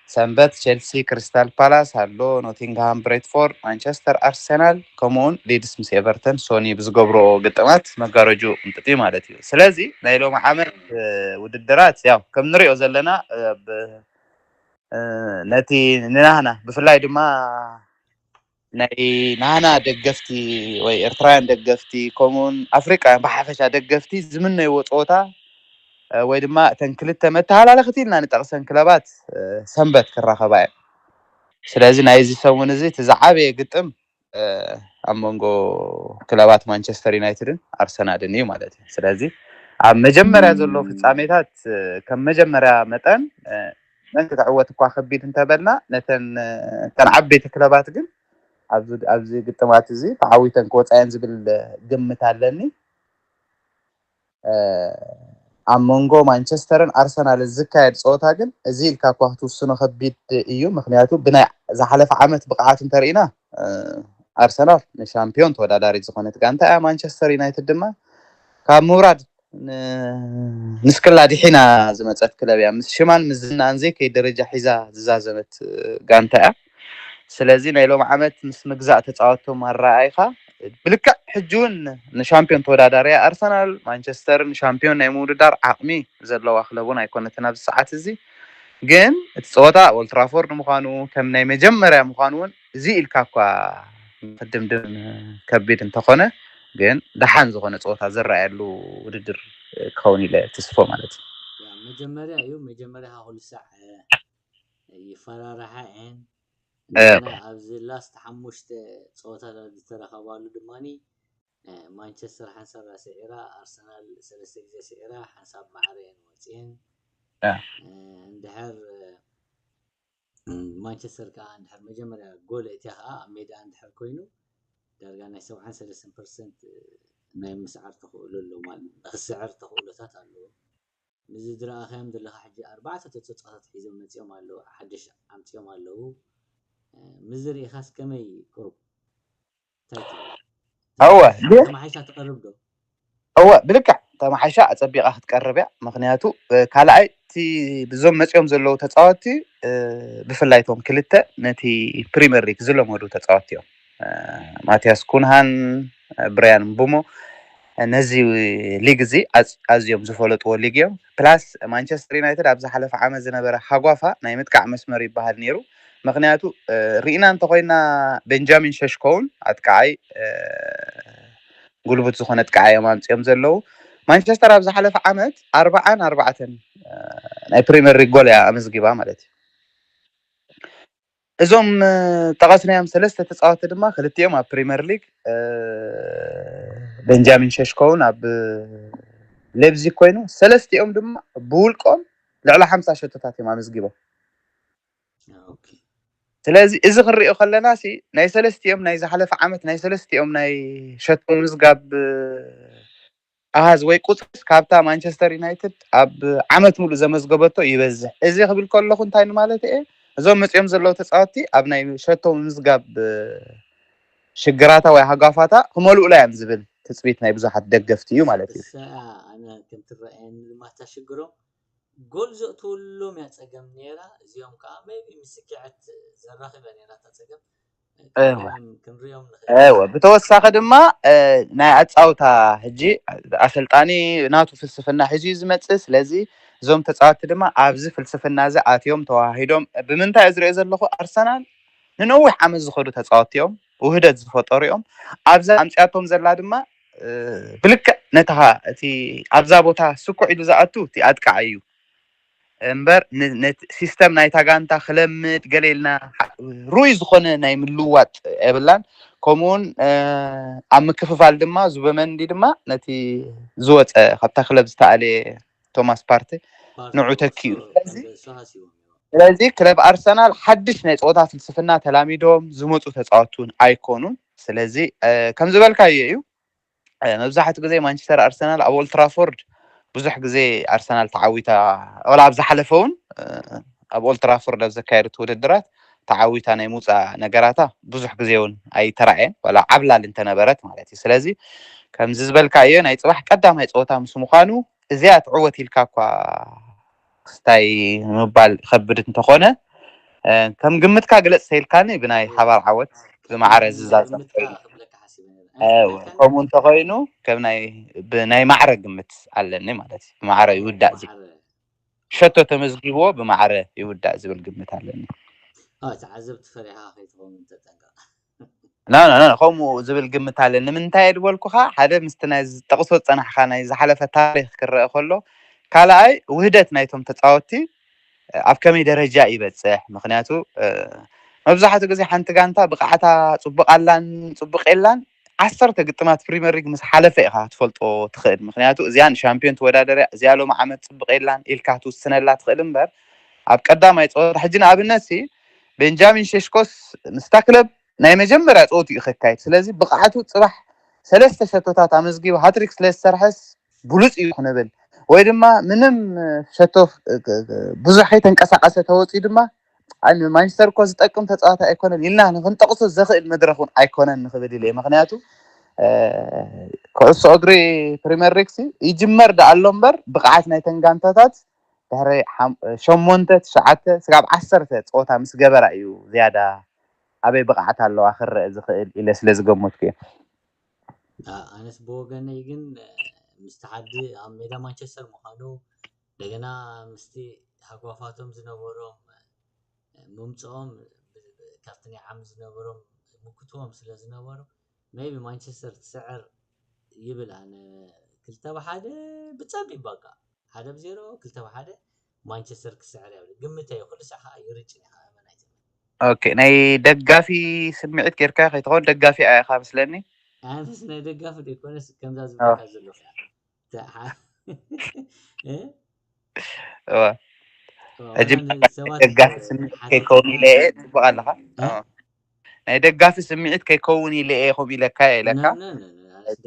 ሰንበት ቸልሲ፣ ክሪስታል ፓላስ ኣሎ፣ ኖቲንግሃም፣ ብሬትፎርድ፣ ማንቸስተር፣ ኣርሰናል፣ ከምኡውን ሊድስ ምስ ኤቨርተን፣ ሶኒ ብዝገብሮ ግጥማት መጋረጅኡ ቅንጥጥ እዩ ማለት እዩ። ስለዚ ናይ ሎሚ ዓመት፣ እ፣ ውድድራት ያው ከም ንሪኦ ዘለና፣ እ፣ ብ-፣ እ፣ ነቲ ንናህና ብፍላይ ድማ ናይ ናህና ደገፍቲ ወይ ኤርትራውያን ደገፍቲ ከምኡውን ኣፍሪቃውያን ብሓፈሻ ደገፍቲ ዝምነይዎ ጸወታ፣ እ፣ ወይ ድማ እተን ክልተ መተሃላለኽቲ ኢልና ንጠቕሰን ክለባት፣ እ፣ ሰንበት ክራኸባ እየን። ስለዚ ናይዚ ሰሙን እዚ እቲ ዝዓበየ ግጥም፣ እ፣ ኣብ መንጎ ክለባት ማንቸስተር ዩናይትድን ኣርሰናልን እዩ ማለት እዩ። ስለዚ ኣብ መጀመርያ ዘሎ ፍጻሜታት ከም መጀመርያ መጠን መን ክትዕወት እኳ ከቢድ እንተበልና፣ ነተን እተን ዓበይቲ ክለባት ግን ኣብዚ ግጥማት እዚ ተዓዊተን ክወፃ እየን ዝብል ግምት ኣለኒ። ኣብ መንጎ ማንቸስተርን ኣርሰናል ዝካየድ ፀወታ ግን እዚ ኢልካ እኳ ክትውስኖ ከቢድ እዩ። ምክንያቱ ብናይ ዝሓለፈ ዓመት ብቕዓት እንተርኢና ኣርሰናል ንሻምፒዮን ተወዳዳሪት ዝኾነት ጋንታ እያ። ማንቸስተር ዩናይትድ ድማ ካብ ምውራድ ንስክላ ድሒና ዝመፀት ክለብ እያ። ምስ ሽማን ምስ ዝናን ዘይከይ ደረጃ ሒዛ ዝዛዘመት ጋንታ እያ። ስለዚ ናይ ሎም ዓመት ምስ ምግዛእ ተፃወቶም ኣረኣይካ ብልክዕ ሕጂ እውን ንሻምፒዮን ተወዳዳሪያ ኣርሰናል ማንቸስተር ንሻምፒዮን ናይ ምውድዳር ዓቕሚ ዘለዋ ክለብ እውን ኣይኮነትን ኣብዚ ሰዓት እዚ። ግን እቲ ፀወታ ኦልትራፎርድ ምዃኑ ከም ናይ መጀመርያ ምዃኑ እውን እዚ ኢልካ እኳ ክድምድም ከቢድ እንተኾነ ግን ደሓን ዝኾነ ፀወታ ዝረኣየሉ ውድድር ክኸውን ኢለ ትስፎ ማለት እዩ። መጀመርያ እዩ መጀመርያ ኩሉ ሳዕ ይፈራርሓ እየን። እንደገና ኣብዚ ላስት ሓሙሽተ ፀወታታት ዝተረኸባሉ ድማ ማንቸስተር ሓንሳብ ስዒራ ኣርሰናል ሰለስተ ግዜ ስዒራ ሓንሳብ ማዕረ እየን ወፅኤን። እንድሕር ማንቸስተር ከዓ እንድሕር መጀመርያ ጎል እትያ ከዓ ኣብ ሜዳ እንድሕር ኮይኑ ዳርጋ ናይ ሰብዓን ሰለስተን ፐርሰንት ናይ ምስዓር ተኽእሎ ኣሎ ማለት ንክስዕር ተኽእሎታት ኣለዎ። ምዚ ዝረኣኻዮም ዘለኻ ሕጂ ኣርባዕተ ተፀፃታት ሒዞም መፂኦም ኣለዉ ሓድሽ ኣምፂኦም ኣለዉ። ምዚ ርኢኻስ ከመይ ቁሩብ እንታይ ትብል? እወ ተማሓይሻ ትቐርብ ዶ? እወ ብልክዕ ተማሓይሻ ኣፀቢቓ ክትቀርብ እያ። ምክንያቱ ካልኣይ እቲ ብዞም መፂኦም ዘለዉ ተፃወትቲ ብፍላይ እቶም ክልተ ነቲ ፕሪምየር ሊግ ዝለመዱ ተፃወትቲ እዮም። ማቲያስ ኩንሃን ብራያን ምቡሞ ነዚ ሊግ እዚ ኣዝዮም ዝፈለጥዎ ሊግ እዮም። ፕላስ ማንቸስተር ዩናይትድ ኣብ ዝሓለፈ ዓመት ዝነበረ ሃጓፋ ናይ ምጥቃዕ መስመር ይበሃል ነይሩ። ምክንያቱ ርኢና እንተኮይና ቤንጃሚን ሸሽኮውን ኣጥቃዓይ ጉልቡት ዝኾነ ኣጥቃዓይ እዮም ኣምፅኦም ዘለዉ። ማንቸስተር ኣብ ዝሓለፈ ዓመት ኣርባዓን ኣርባዕተን ናይ ፕሪምየር ሊግ ጎል እያ ኣመዝጊባ ማለት እዩ። እዞም ጠቐስናዮም ሰለስተ ተፃወቲ ድማ ክልቲኦም ኣብ ፕሪምየር ሊግ፣ ቤንጃሚን ሸሽኮውን ኣብ ሌብዚግ ኮይኑ፣ ሰለስቲኦም ድማ ብውልቆም ልዕሊ ሓምሳ ሸቶታት እዮም ኣመዝጊቦም። ስለዚ እዚ ክንሪኦ ከለና ሲ ናይ ሰለስቲኦም ናይ ዝሓለፈ ዓመት ናይ ሰለስቲኦም ናይ ሸቶ ምዝጋብ ኣሃዝ ወይ ቁፅርስ ካብታ ማንቸስተር ዩናይትድ ኣብ ዓመት ሙሉእ ዘመዝገበቶ ይበዝሕ። እዚ ክብል ከለኹ እንታይ ንማለት እየ? እዞም መፂኦም ዘለዉ ተፃወትቲ ኣብ ናይ ሸቶ ምዝጋብ ሽግራታ ወይ ሃጓፋታ ክመልኡላ እዮም ዝብል ትፅቢት ናይ ብዙሓት ደገፍቲ እዩ ማለት እዩ። ኣነ ከምትረኣየኒ ድማ እታ ሽግሮም ጎል ዘእትወሎም እያ ፀገም ነይራ። እዚኦም ከዓ maybe ምስ ስኪዐት ዘራኽብ እያ ነይራ እታ ፀገም። እወ ብተወሳኺ ድማ ናይ ኣፃውታ ሕጂ ኣሰልጣኒ ናቱ ፍልስፍና ሒዙ እዩ ዝመፅእ። ስለዚ እዞም ተፃወትቲ ድማ ኣብዚ ፍልስፍና እዚ ኣትዮም ተዋሂዶም ብምንታይ እየ ዝሪኦ ዘለኹ ኣርሰናል ንነዊሕ ዓመት ዝኸዱ ተፃወትቲ እዮም፣ ውህደት ዝፈጠሩ እዮም። ኣብዛ ኣምፅያቶም ዘላ ድማ ብልክዕ ነታ እቲ ኣብዛ ቦታ ስኩዕ ኢሉ ዝኣቱ እቲ ኣጥቃዓይ እዩ እምበር ነቲ ሲስተም ናይታ ጋንታ ክለምድ ገለ ኢልና ሩይ ዝኾነ ናይ ምልዋጥ የብላን። ከምኡውን ኣብ ምክፍፋል ድማ ዙበመንዲ ድማ ነቲ ዝወፀ ካብታ ክለብ ዝተኣለየ ቶማስ ፓርቴ ንዑ ተኪኡ። ስለዚ ክለብ ኣርሰናል ሓድሽ ናይ ፀወታ ፍልስፍና ተላሚዶም ዝመፁ ተፃወትቲ እውን ኣይኮኑን። ስለዚ ከም ዝበልካዮ እዩ መብዛሕትኡ ግዜ ማንቸስተር ኣርሰናል ኣብ ኦልትራፎርድ ብዙሕ ግዜ ኣርሰናል ተዓዊታ፣ ወላ ኣብ ዝሓለፈ እውን ኣብ ኦልትራፎርድ ኣብ ዘካየደት ውድድራት ተዓዊታ ናይ ምውፃእ ነገራታ ብዙሕ ግዜ እውን ኣይተራእየን፣ ወላ ዓብላል እንተነበረት ማለት እዩ። ስለዚ ከምዚ ዝበልካዮ ናይ ፅባሕ ቀዳማይ ፀወታ ምስ ምዃኑ እዚኣ ትዕወት ኢልካ እኳ ክስታይ ንምባል ይኸብድ እንተኾነ ከም ግምትካ ግለፅ ተይልካኒ ብናይ ሓባር ዓወት ብማዕረ ዝዛዘም ኮይኑ ከምኡ እንተኮይኑ ከም ናይ ማዕረ ግምት ኣለኒ ማለት እዩ። ብማዕረ ይውዳእ ሸቶ ተመዝጊብዎ ብማዕረ ይውዳእ ዝብል ግምት ኣለኒ። ተዓዘብቲ ፈሪሓ ከይትኸውን ተጠንቀቕ። ና ከምኡ ዝብል ግምት ኣለኒ። ንምንታይ እየ ዝበልኩኻ ሓደ ምስቲ ናይ ዝጠቕሶ ዝፀናሕካ ናይ ዝሓለፈ ታሪክ ክረአ ከሎ ካልኣይ ውህደት ናይቶም ተፃወትቲ ኣብ ከመይ ደረጃ ይበፅሕ? ምክንያቱ መብዛሕትኡ ግዜ ሓንቲ ጋንታ ብቕዓታ ፅቡቕ ኣላን ፅቡቕ የላን ዓሰርተ ግጥማት ፕሪመር ሊግ ምስ ሓለፈ ኢኻ ክትፈልጦ ትኽእል። ምክንያቱ እዚኣ ንሻምፒዮን ትወዳደር እያ፣ እዚኣ ሎሚ ዓመት ጽብቕ የላን ኢልካ ክትውስነላ ትኽእል እምበር፣ ኣብ ቀዳማይ ጸወታ፣ ሕጂ ንኣብነት ሲ ቤንጃሚን ሸሽኮስ ምስታ ክለብ ናይ መጀመርያ ጸወትኡ ከካይድ። ስለዚ ብቕዓቱ ጽባሕ ሰለስተ ሸቶታት ኣመዝጊቡ ሃትሪክ ስለ ዝሰርሐስ ብሉጽ እዩ ክንብል፣ ወይ ድማ ምንም ሸቶ ብዙሕ ከይተንቀሳቐሰ ተወፂኡ ድማ፣ ማንቸስተር እኮ ዝጠቅም ተፃዋታይ ኣይኮነን ኢልና ንክንጠቕሶ ዘኽእል መድረክ እውን ኣይኮነን ንክብል ኢለ። ምክንያቱ ኩዕሶ እግሪ ፕሪምየር ሊግ ይጅመር ደኣ ኣሎ እምበር፣ ብቕዓት ናይተን ጋንታታት ድሕሪ ሸሞንተ ትሽዓተ ስጋብ ዓሰርተ ፀወታ ምስ ገበራ እዩ ዝያዳ ኣበይ ብቕዓት ኣለዋ ክረአ ዝኽእል ኢለ ስለ ዝገመትኩ እየ። ኣነስ ብወገነይ ግን ምስቲ ሓዲ ኣብ ሜዳ ማንቸስተር ምዃኑ፣ እንደገና ምስቲ ሃጓፋቶም ዝነበሮም ምምፅኦም ካብቲ ናይ ዓሚ ዝነበሮም ምክትዎም ስለ ዝነበሩ፣ maybe ማንቸስተር ትስዕር ይብል። ኣነ ክልተ ብሓደ ብፀቢብ፣ በቃ ሓደ ብዜሮ፣ ክልተ ብሓደ ማንቸስተር ክስዕር እያ። ግምተይ እዩ፣ ኩሉ ሳዕ ከዓ ይርጭን እዩ፣ ኣመና ኣይትበል። ኦኬ፣ ናይ ደጋፊ ስምዒት ጌርካ ከይትኸውን፣ ደጋፊ ኢኻ መስለኒ። ኣነስ ናይ ደጋፊ ዘይኮነስ ከምዛ ዝብለካ ዘለኹ እያ። ሕጂ ደጋፊ ስምዒት ከይከውን ኢለ እየ። ፅቡቅ ኣለካ። ናይ ደጋፊ ስምዒት ከይከውን ኢለ እየ ከምኡ ኢለካ እየ ኢለካ።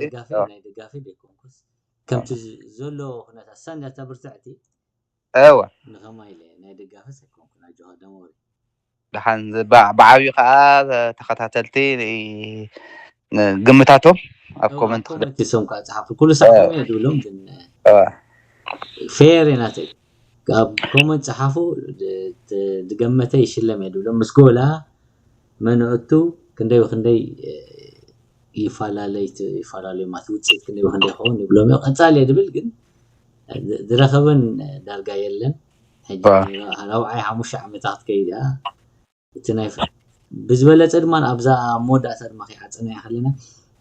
ደጋፊ ናይ ደጋፊ ዘይኮንኩስ፣ ከምቲ ዘሎ ኩነታት ሳንዳታ ብርትዕቲ እወ ንኸማ ኢለ ናይ ደጋፊ ዘይኮንኩ ናይ ጆሃ ደሞሪ ደሓን ብዓብዩ ከዓ ተኸታተልቲ ግምታቶም ኣብ ኮመንት ኮመንት ሶም ከዓ ፀሓፉ። ኩሉ ሳዕ ከምኡ እየ ድብሎም፣ ግን ፌር ናተይ ኣብ ኮመንት ፀሓፉ። ዝገመተ ይሽለም እየ ድብሎም። ምስ ጎላ መን እቱ ክንደይ ብክንደይ ይፈላለይ ይፈላለዩ ማለት ውፅኢት ክንደይ ብክንደይ ይኸውን ይብሎም እየ። ቀፃሊ እየ ድብል፣ ግን ዝረኸበን ዳርጋ የለን። ሕጂ ራብዓይ ሓሙሽተ ዓመታ ክትከይድ እያ። እቲ ናይ ብዝበለፀ ድማ ኣብዛ መወዳእታ ድማ ከይዓፀናያ ከለና፣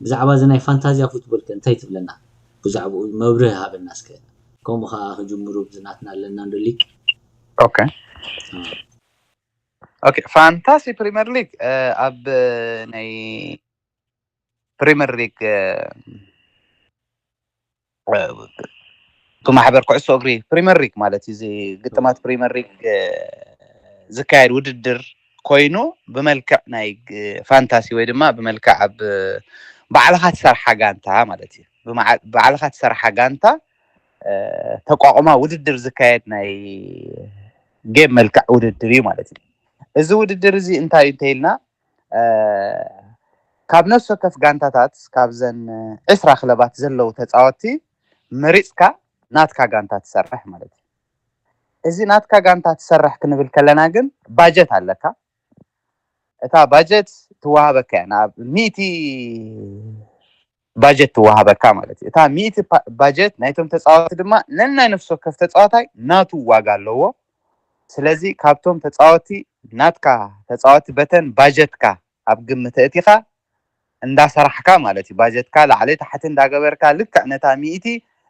ብዛዕባ እዚ ናይ ፋንታዝያ ፉትቦል ከ እንታይ ትብለና? ብዛዕባኡ መብርህ ሃበና እስከ። ከምኡ ከዓ ክጅምሩ ብዝናትና ኣለና እንዶ ሊግ። ኦኬ ኦኬ። ፋንታሲ ፕሪምየር ሊግ ኣብ ናይ ፕሪምየር ሊግ ብማሕበር ኩዕሶ እግሪ ፕሪምየር ሊግ ማለት እዩ። እዚ ግጥማት ፕሪምየር ሊግ ዝካየድ ውድድር ኮይኑ፣ ብመልክዕ ናይ ፋንታሲ ወይ ድማ ብመልክዕ ኣብ ባዕልኻ ትሰርሓ ጋንታ ማለት እዩ። ባዕልኻ ትሰርሓ ጋንታ ተቋቁማ ውድድር ዝካየድ ናይ ጌም መልክዕ ውድድር እዩ ማለት እዩ። እዚ ውድድር እዚ እንታይ እዩ እንተኢልና፣ ካብ ነፍሲ ወከፍ ጋንታታት፣ ካብዘን ዕስራ ክለባት ዘለዉ ተፃወትቲ መሪፅካ ናትካ ጋንታ ትሰርሕ ማለት እዩ። እዚ ናትካ ጋንታ ትሰርሕ ክንብል ከለና ግን ባጀት ኣለካ። እታ ባጀት ትወሃበካ እያ። ንኣብ ሚእቲ ባጀት ትወሃበካ ማለት እዩ። እታ ሚእቲ ባጀት ናይቶም ተፃወትቲ ድማ ነናይ ነፍሲ ወከፍ ተፃዋታይ ናቱ ዋጋ ኣለዎ። ስለዚ ካብቶም ተፃወትቲ ናትካ ተፃወትቲ በተን ባጀትካ ኣብ ግምት እቲኻ እንዳሰራሕካ ማለት እዩ። ባጀትካ ላዕሊ ታሕቲ እንዳገበርካ ልክዕ ነታ ሚእቲ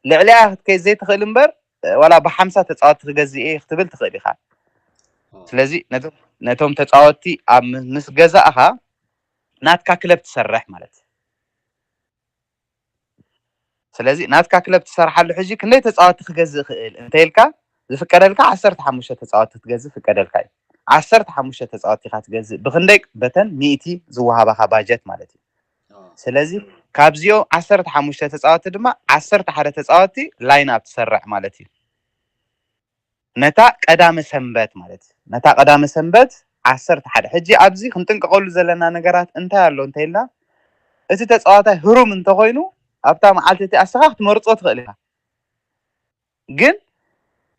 ልዕሊያ ክትከይድ ዘይትኽእል እምበር ዋላ ብሓምሳ ተፃወትቲ ክገዝእ እየ ክትብል ትኽእል ኢኻ። ስለዚ ነቶም ተፃወትቲ ኣብ ምስ ገዛእኻ ናትካ ክለብ ትሰርሕ ማለት እዩ። ስለዚ ናትካ ክለብ ትሰርሓሉ ሕጂ ክንደይ ተፃወትቲ ክገዝእ ይኽእል እንተኢልካ ዝፍቀደልካ ዓሰርተ ሓሙሽተ ተፃወትቲ ክትገዝእ ፍቀደልካ እዩ። ዓሰርተ ሓሙሽተ ተፃወትቲ ኢኻ ትገዝእ ብክንደይ በተን ሚእቲ ዝወሃባኻ ባጀት ማለት እዩ። ስለዚ ካብዚኦም ዓሰርተ ሓሙሽተ ተፃወትቲ ድማ ዓሰርተ ሓደ ተፃወትቲ ላይን ኣፕ ትሰርዕ ማለት እዩ። ነታ ቀዳመ ሰንበት ማለት እዩ። ነታ ቀዳመ ሰንበት ዓሰርተ ሓደ። ሕጂ ኣብዚ ክንጥንቀቐሉ ዘለና ነገራት እንታይ ኣሎ እንተኢልና፣ እቲ ተፃዋታይ ህሩም እንተኾይኑ ኣብታ መዓልቲ እቲ ኣስኻ ክትመርፆ ትኽእል ኢኻ። ግን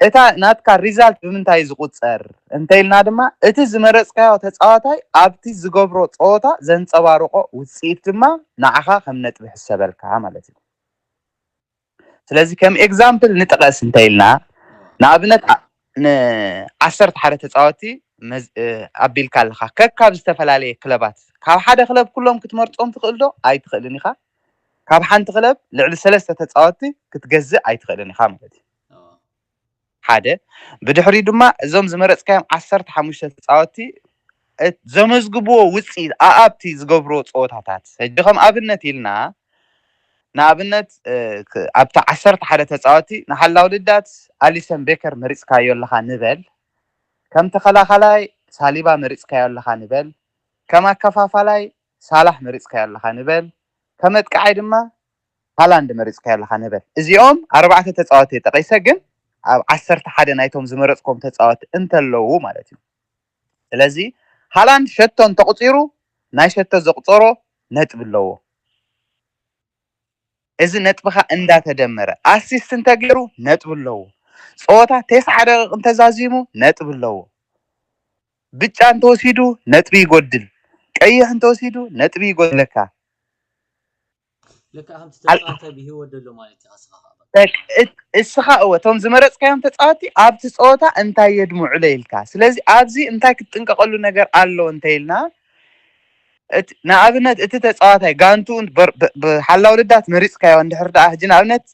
እታ ናትካ ሪዛልት ብምንታይ እዩ ዝቁፀር እንተኢልና ድማ እቲ ዝመረፅካዮ ተፃዋታይ ኣብቲ ዝገብሮ ፀወታ ዘንፀባርቆ ውፅኢት ድማ ንዓኻ ከም ነጥቢ ይሕሰበልካ ማለት እዩ። ስለዚ ከም ኤግዛምፕል ንጥቀስ እንተኢልና ንኣብነት ንዓሰርተ ሓደ ተፃወቲ ኣቢልካ ኣለካ ከካብ ዝተፈላለየ ክለባት ካብ ሓደ ክለብ ኩሎም ክትመርፆም ትኽእል ዶ? ኣይትኽእልን ኢኻ። ካብ ሓንቲ ክለብ ልዕሊ ሰለስተ ተፃወቲ ክትገዝእ ኣይትኽእልን ኢኻ ማለት እዩ። ሓደ ብድሕሪ ድማ እዞም ዝመረፅካዮም ዓሰርተ ሓሙሽተ ተፃወቲ ዘመዝግብዎ ውፅኢት ኣኣብቲ ዝገብርዎ ፀወታታት ሕጂ ከም ኣብነት ኢልና ንኣብነት ኣብቲ ዓሰርተ ሓደ ተፃወቲ ንሓላው ልዳት ኣሊሰን ቤከር መሪፅካዮ ኣለኻ ንበል። ከም ተኸላኻላይ ሳሊባ መሪፅካዮ ኣለኻ ንበል። ከም ኣከፋፋላይ ሳላሕ መሪፅካዮ ኣለኻ ንበል። ከም ኣጥቃዓይ ድማ ሃላንድ መሪፅካዮ ኣለኻ ንበል። እዚኦም ኣርባዕተ ተፃወቲ ጠቂሰ ግን ኣብ ዓሰርተ ሓደ ናይቶም ዝመረፅኮም ተፃወቲ እንተለዉ ማለት እዩ። ስለዚ ሃላንድ ሸቶ እንተቑፂሩ ናይ ሸቶ ዘቑፀሮ ነጥቢ ኣለዎ። እዚ ነጥብኻ እንዳተደመረ ኣሲስት እንተገይሩ ነጥቢ ኣለዎ። ፀወታ ተስዓ ደቂቕ እንተዛዚሙ ነጥቢ ኣለዎ። ብጫ እንተወሲዱ ነጥቢ ይጎድል፣ ቀይሕ እንተወሲዱ ነጥቢ ይጎድለካ። ልክዕ ከምቲ ተፃዋታይ ብሂወት ዘሎ ማለት እዩ። እስኻ እወ እቶም ዝመረፅካዮም ተፃወቲ ኣብቲ ፀወታ እንታይ የድምዑለ ኢልካ። ስለዚ ኣብዚ እንታይ ክትጥንቀቐሉ ነገር ኣሎ እንተኢልና ንኣብነት እቲ ተፃዋታይ ጋንቱ ሓላው ልዳት መሪፅካዮ እንድሕር ደኣ ሕጂ ንኣብነት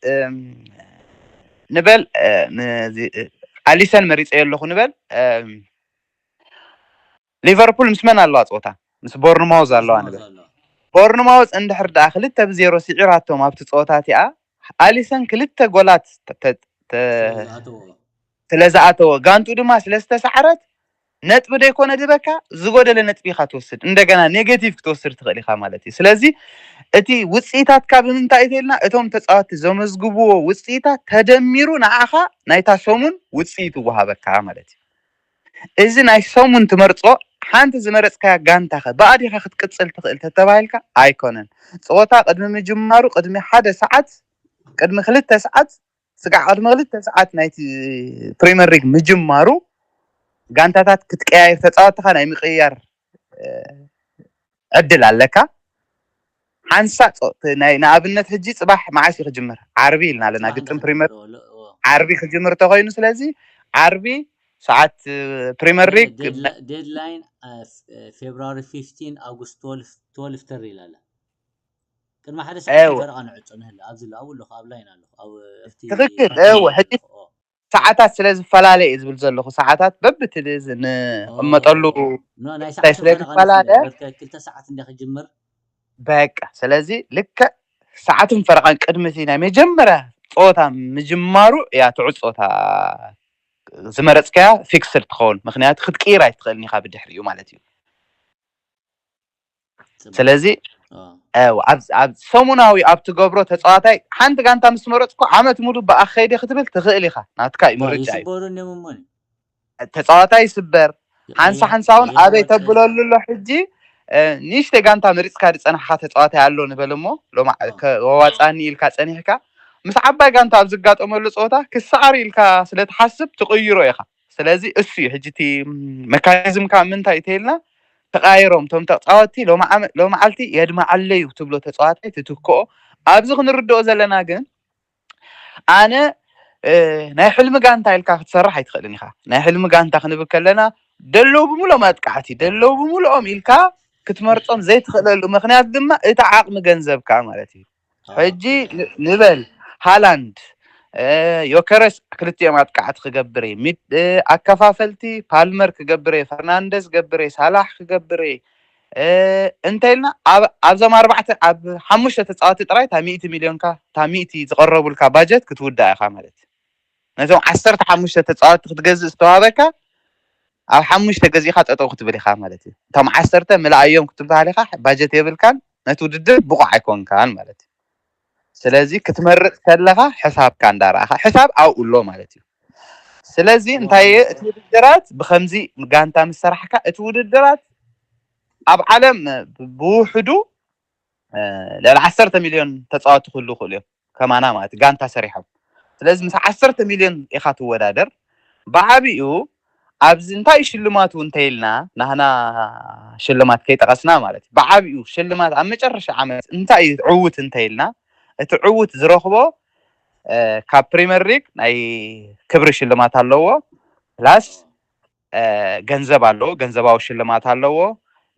ንበል ኣሊሰን መሪፀዮ ኣለኹ ንበል ሊቨርፑል ምስ መን ኣለዋ ፀወታ? ምስ ቦርንማውዝ ኣለዋ ንብል። ቦርንማውዝ እንድሕር ደኣ ክልተ ብዜሮ ስዒራቶም ኣብቲ ፀወታ እቲኣ ኣሊሰን ክልተ ጎላት ስለ ዝኣተዎ ጋንቱ ድማ ስለ ዝተሰዓረት ነጥቢ ደይኮነ ድበካ ዝጎደለ ነጥቢ ኢኻ ትወስድ። እንደገና ኔጌቲቭ ክትወስድ ትኽእል ኢኻ ማለት እዩ። ስለዚ እቲ ውፅኢታትካ ብምንታይ እዩ ተልና እቶም ተፃወቲ ዘመዝግብዎ ውፅኢታት ተደሚሩ ንዓኻ ናይታ ሰሙን ውፅኢት ይወሃበካ ማለት እዩ። እዚ ናይ ሰሙን ትመርጾ ሓንቲ ዝመረጽካያ ጋንታኸ ብኣዴኻ ክትቅጽል ትኽእል ተተባሂልካ ኣይኮነን። ጸወታ ቅድሚ ምጅማሩ ቅድሚ ሓደ ሰዓት ቅድሚ ክልተ ሰዓት ስጋዕ ቅድሚ ክልተ ሰዓት ናይቲ ፕሪመር ሊግ ምጅማሩ ጋንታታት ክትቀያየር ተጻወትኻ ናይ ምቅያር ዕድል ኣለካ። ሓንሳእ ናይ ንኣብነት ሕጂ ፅባሕ መዓስ እዩ ክጅምር? ዓርቢ ኢልና ኣለና። ግጥም ፕሪመር ዓርቢ ክጅምር ተኮይኑ፣ ስለዚ ዓርቢ ሰዓት ፕሪመር ሊግ ዴድላይን ፌብራሪ ፊፍቲን ኣጉስት ትወልፍ ተር ኢላለ። ቅድሚ ሓደ ሰዓት ፈረቓ ንዕጾ ንህለ ኣብዚ ኣለኹ ኣብ ላይን ኣለኹ ኣብ ትክክል። ሕጂ ሰዓታት ስለ ዝፈላለ እየ ዝብል ዘለኹ። ሰዓታት በብቲ ንቕመጠሉ ታይ ስለ ዝፈላለ ክልተ ሰዓት እንደ ክጅምር በቃ። ስለዚ ልክዕ ሰዓትን ፈረቓን ቅድሚ እቲ ናይ መጀመርያ ፀወታ ምጅማሩ እያ ትዕፆታ ዝመረፅካያ ፊክስድ ትኸውን። ምክንያቱ ክትቅይር ኣይትኽእልን ኢኻ ብድሕሪኡ ማለት እዩ። ስለዚ ኣብ ሰሙናዊ ኣብ ትገብሮ ተፃዋታይ ሓንቲ ጋንታ ምስ መረፅኩ ዓመት ሙሉ ብኣኸይደ ክትብል ትኽእል ኢኻ። ናትካ እዩ ምርጫ እዩ። ተፃዋታይ ይስበር ሓንሳ ሓንሳ እውን ኣበይ ተብለሉ ኣሎ። ሕጂ ንእሽተይ ጋንታ መሪፅካ ዝፀናሕካ ተፃዋታይ ኣሎ ንበል እሞ ሎማ ከዋፃኒ ኢልካ ፀኒሕካ ምስ ዓባይ ጋንታ ኣብ ዝጋጠመሉ ፀወታ ክሰዓር ኢልካ ስለትሓስብ ትቕይሮ ኢኻ። ስለዚ እሱ እዩ ሕጂ እቲ መካኒዝም ካብ ምንታይ እዩ ተይልና ተቃይሮም እቶም ተፃወቲ ሎመዓልቲ የድመዓለዩ ትብሎ ተፃዋታይ ትትክኦ። ኣብዚ ክንርድኦ ዘለና ግን ኣነ ናይ ሕልሚ ጋንታ ኢልካ ክትሰርሕ ኣይትኽእልን ኢኻ። ናይ ሕልሚ ጋንታ ክንብል ከለና ደለዉ ብምልኦም ኣጥቃዕቲ ደለዉ ብምልኦም ኢልካ ክትመርፆም ዘይትኽእለሉ ምክንያት ድማ እቲ ዓቕሚ ገንዘብካ ማለት እዩ። ሕጂ ንበል ሃላንድ ዮከረስ ክልቲኦም ኣጥቃዕቲ ክገብር እየ። ኣከፋፈልቲ ፓልመር ክገብር እየ፣ ፈርናንደዝ ክገብር እየ፣ ሳላሕ ክገብር እየ እንተኢልና ኣብዞም ኣርባዕተ ኣብ ሓሙሽተ ተፃወቲ ጥራይ እታ ሚእቲ ሚልዮንካ እታ ሚእቲ ዝቐረቡልካ ባጀት ክትውዳእ ኢኻ ማለት እዩ። ነቶም ዓሰርተ ሓሙሽተ ተፃወቲ ክትገዝእ ዝተዋበካ ኣብ ሓሙሽተ ገዚእካ ጠጠው ክትብል ኢኻ ማለት እዩ። እቶም ዓሰርተ ምልኣዮም ክትበሃል ኢኻ፣ ባጀት የብልካን፣ ነቲ ውድድር ብቑዕ ኣይኮንካን ማለት እዩ። ስለዚ ክትመርፅ ከለኻ ሕሳብካ እንዳረኣኻ ሕሳብ ኣብኡ ኣሎ ማለት እዩ። ስለዚ እንታይ እቲ ውድድራት ብከምዚ ጋንታ ምስ ሰራሕካ እቲ ውድድራት ኣብ ዓለም ብውሕዱ ልዕሊ ዓሰርተ ሚልዮን ተፃወቲ ክህሉ ይኽእሉ እዮም ከማና ማለት ጋንታ ሰሪሖም። ስለዚ ምስ ዓሰርተ ሚልዮን ኢኻ ትወዳደር። ብዓቢኡ ኣብዚ እንታይ ሽልማቱ እንተኢልና ናህና ሽልማት ከይጠቐስና ማለት እዩ። ብዓቢኡ ሽልማት ኣብ መጨረሻ ዓመት እንታይ እዩ ዕውት እንተኢልና እቲ ዕውት ዝረኽቦ ካብ ፕሪመር ሊግ ናይ ክብሪ ሽልማት ኣለዎ ፕላስ ገንዘብ ኣለዎ፣ ገንዘባዊ ሽልማት ኣለዎ።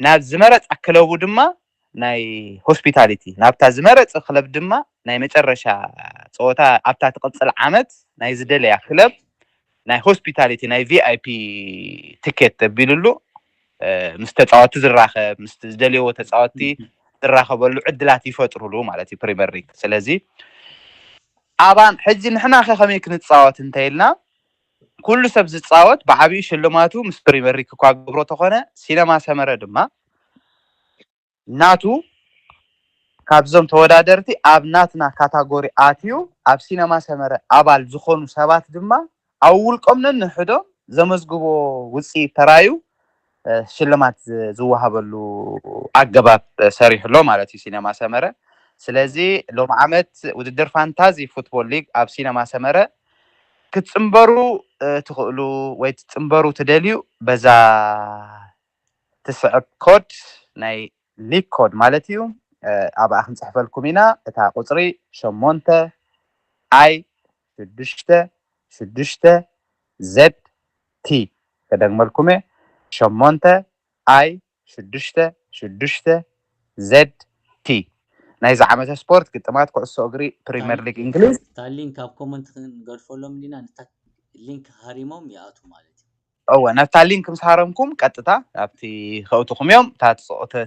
ናብ ዝመረፃ ክለቡ ድማ ናይ ሆስፒታሊቲ ናብታ ዝመረፀ ክለብ ድማ ናይ መጨረሻ ፀወታ ኣብታ ትቕፅል ዓመት ናይ ዝደለያ ክለብ ናይ ሆስፒታሊቲ ናይ ቪኣይፒ ትኬት ተቢልሉ ምስ ተፃወቲ ዝራኸብ፣ ምስ ዝደልይዎ ተፃወቲ ዝራኸበሉ ዕድላት ይፈጥሩሉ ማለት እዩ ፕሪመር ሊግ። ስለዚ ኣባን ሕጂ ንሕና ከ ከመይ ክንፃወት እንተኢልና፣ ኩሉ ሰብ ዝፃወት ብዓብዩ ሽልማቱ ምስ ፕሪመር ሊግ እኳ ገብሮ ተኾነ፣ ሲነማ ሰመረ ድማ ናቱ ካብዞም ተወዳደርቲ ኣብ ናትና ካታጎሪ ኣትዩ ኣብ ሲነማ ሰመረ ኣባል ዝኾኑ ሰባት ድማ ኣብ ውልቆም ነንሕዶም ዘመዝግቦ ውፅኢት ተራዩ ሽልማት ዝወሃበሉ ኣገባብ ሰሪሕሎ ማለት እዩ ሲነማ ሰመረ። ስለዚ ሎም ዓመት ውድድር ፋንታዚ ፉትቦል ሊግ ኣብ ሲነማ ሰመረ ክትፅንበሩ ትኽእሉ ወይ ትፅንበሩ ትደልዩ በዛ ትስዕብ ኮድ ናይ ሊግ ኮድ ማለት እዩ። ኣብኣ ክንፅሕፈልኩም ኢና። እታ ቁፅሪ ሸሞንተ ኣይ ሽዱሽተ ሽዱሽተ ዜድ ቲ፣ ከደግመልኩም እየ፣ ሸሞንተ ኣይ ሽዱሽተ ሽዱሽተ ዜድ ቲ። ናይዚ ዓመተ ስፖርት ግጥማት ኩዕሶ እግሪ ፕሪምየር ሊግ እንግሊዝ። እታ ሊንክ ኣብ ኮመንት ክንገድፈሎም እንዲና፣ ነታ ሊንክ ሃሪሞም ይኣቱ ማለት እዩ። እወ፣ ነታ ሊንክ ምስ ሃረምኩም ቀጥታ ኣብቲ ከእትኹም እዮም። እታ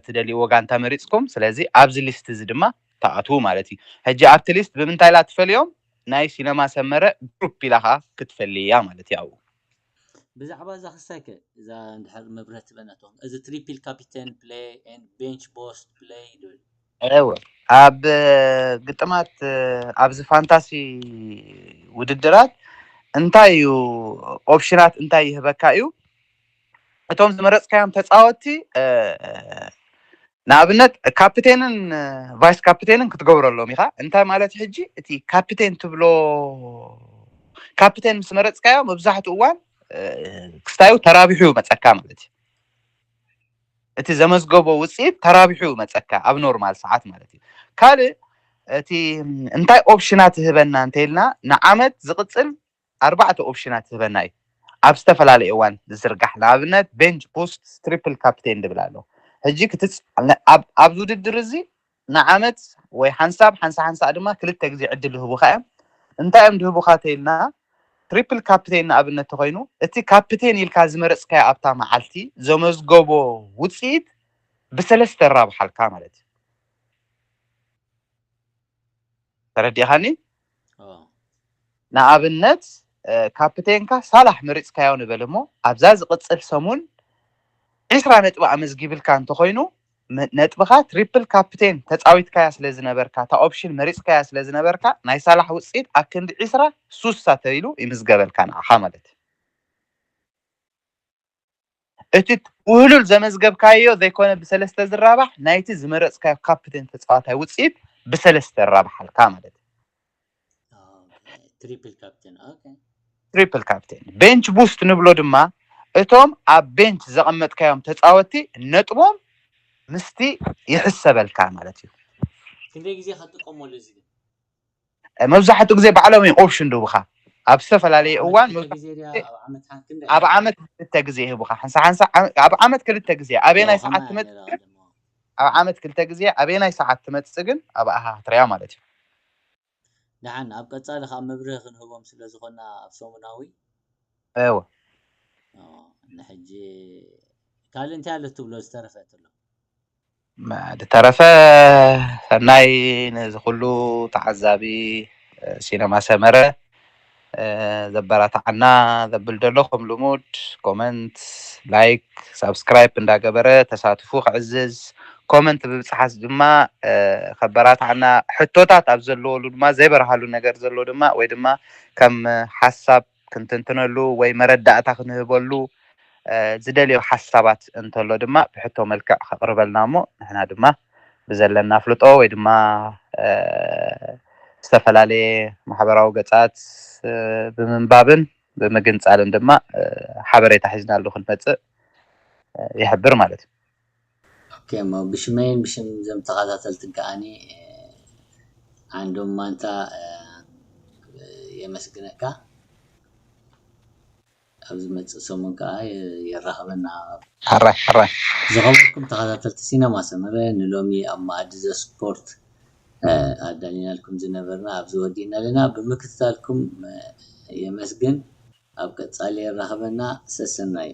ትደልይዎ ጋንታ መሪፅኩም። ስለዚ ኣብዚ ሊስት እዚ ድማ ትኣትዉ ማለት እዩ። ሕጂ ኣብቲ ሊስት ብምንታይ ኢላ ትፈልዮም? ናይ ሲነማ ሰመረ ግሩፕ ኢላ ከዓ ክትፈልያ ማለት እዩ። ኣብኡ ብዛዕባ እዛ ክሳይከ እዛ እንድሕር መብርህ ትበናቶ እዚ ትሪፕል ካፒቴን ፕሌይ ኤንድ ቤንች ቦስት ፕሌይ ድብል እወ፣ ኣብ ግጥማት ኣብዚ ፋንታሲ ውድድራት እንታይ እዩ ኦፕሽናት እንታይ ይህበካ እዩ? እቶም ዝመረፅካዮም ተፃወትቲ ንኣብነት ካፕቴንን ቫይስ ካፕቴንን ክትገብረሎም ኢኻ። እንታይ ማለት ሕጂ እቲ ካፕቴን ትብሎ ካፕቴን ምስ መረፅካዮ መብዛሕትኡ እዋን ክስታዩ ተራቢሑ ይመፀካ ማለት እዩ። እቲ ዘመዝገቦ ውፅኢት ተራቢሑ ይመፀካ ኣብ ኖርማል ሰዓት ማለት እዩ። ካልእ እቲ እንታይ ኦፕሽናት ይህበና እንተኢልና ንዓመት ዝቕፅል ኣርባዕተ ኦፕሽናት ይህበና እዩ። ኣብ ዝተፈላለየ እዋን ዝዝርጋሕ ንኣብነት ቤንች ቡስት ትሪፕል ካፕቴን ድብል ኣሎ። ሕጂ ኣብዚ ውድድር እዚ ንዓመት ወይ ሓንሳብ ሓንሳ ሓንሳ ድማ ክልተ ግዜ ዕድል ይህቡካ እዮም። እንታይ እዮም ድህቡካ ተኢልና ትሪፕል ካፕቴን ንኣብነት ተኮይኑ እቲ ካፕቴን ኢልካ ዝመረፅካዮ ኣብታ መዓልቲ ዘመዝገቦ ውፅኢት ብሰለስተ ራብሓልካ ማለት እዩ። ተረዲኻኒ? ንኣብነት ካፕቴንካ ሳላሕ መሪፅካዮ ንበል እሞ ኣብዛ ዝቕፅል ሰሙን ዒስራ ነጥቢ ኣመዝጊብልካ እንተኮይኑ ነጥብኻ ትሪፕል ካፕቴን ተፃዊትካያ ስለ ዝነበርካ እታ ኦፕሽን መሪፅካያ ስለ ዝነበርካ ናይ ሳላሕ ውፅኢት ኣብ ክንዲ ዒስራ ሱሳ ተቢሉ ይምዝገበልካ ንዓኻ ማለት እዩ። እቲ ውህሉል ዘመዝገብካዮ ዘይኮነ ብሰለስተ ዝራባሕ ናይቲ ዝመረፅካዮ ካፕቴን ተፃዋታይ ውፅኢት ብሰለስተ ይራባሓልካ ማለት እዩ። ትሪፕል ካፕቴን ኦኬ። ትሪፕል ካፕቴን ቤንች ቡስት ንብሎ ድማ እቶም ኣብ ቤንች ዘቐመጥካዮም ተፃወቲ ነጥቦም ምስቲ ይሕሰበልካ ማለት እዩ። ክንደይ ግዜ ከጥቀመሉ እዚ ግን መብዛሕትኡ ግዜ ባዕሎም እዮም ኦፕሽን ድህቡኻ ኣብ ዝተፈላለየ እዋን ክልተ ግዜ ድያ ኣብ ዓመት ሓንቲ ክንደይ ኣብ ዓመት ክልተ ግዜ ይህቡኻ ሓንሳ ሓንሳ ኣብ ዓመት ክልተ ግዜ ኣበየናይ ሰዓት ትመፅእ ግን ኣብ ዓመት ክልተ ግዜ ኣበየናይ ሰዓት ትመፅእ ግን ኣብኣ ክትሪኣ ማለት እዩ። ደሓን ኣብ ቀፃሊ ከዓ መብርህ ክንህቦም ስለ ዝኾና ኣብ ሰሙናዊ እወ ንሕጂ ካልእ እንታይ ኣሎ ትብሎ ዝተረፈ ትሎ ዝተረፈ ሰናይ ነዚ ኩሉ ተዓዛቢ ሲነማ ሰመረ ዘበራታዓና ዘብል ዘሎ ከም ልሙድ ኮመንት ላይክ ሳብስክራይብ እንዳገበረ ተሳትፉ ክዕዝዝ ኮመንት ብብፅሓት ድማ ከበራታዓና ሕቶታት ኣብ ዘለወሉ ድማ ዘይበርሃሉ ነገር ዘሎ ድማ ወይ ድማ ከም ሓሳብ ክንትንትነሉ ወይ መረዳእታ ክንህበሉ ዝደልዮ ሓሳባት እንተሎ ድማ ብሕቶ መልክዕ ከቕርበልና እሞ ንሕና ድማ ብዘለና ኣፍልጦ ወይ ድማ ዝተፈላለየ ማሕበራዊ ገፃት ብምንባብን ብምግንፃልን ድማ ሓበሬታ ሒዝናሉ ክንመፅእ ይሕብር ማለት እዩ። ኦኬ እሞ ብሽመይን ብሽም ዘም ተኸታተልትን ከዓኒ ዓንዶም ማንታ የመስግነካ። ኣብ ዝመፅእ ሰሙን ከዓ የራኽበና። ሕራይ ሕራይ። ዝኸበርኩም ተኸታተልቲ ሲነማ ሰመረ ንሎሚ ኣብ መኣዲ ዘ ስፖርት ኣዳሊናልኩም ዝነበርና ኣብዚ ወዲእና ኣለና። ብምክትታልኩም የመስግን። ኣብ ቀፃሊ የራኽበና። ሰሰናዩ።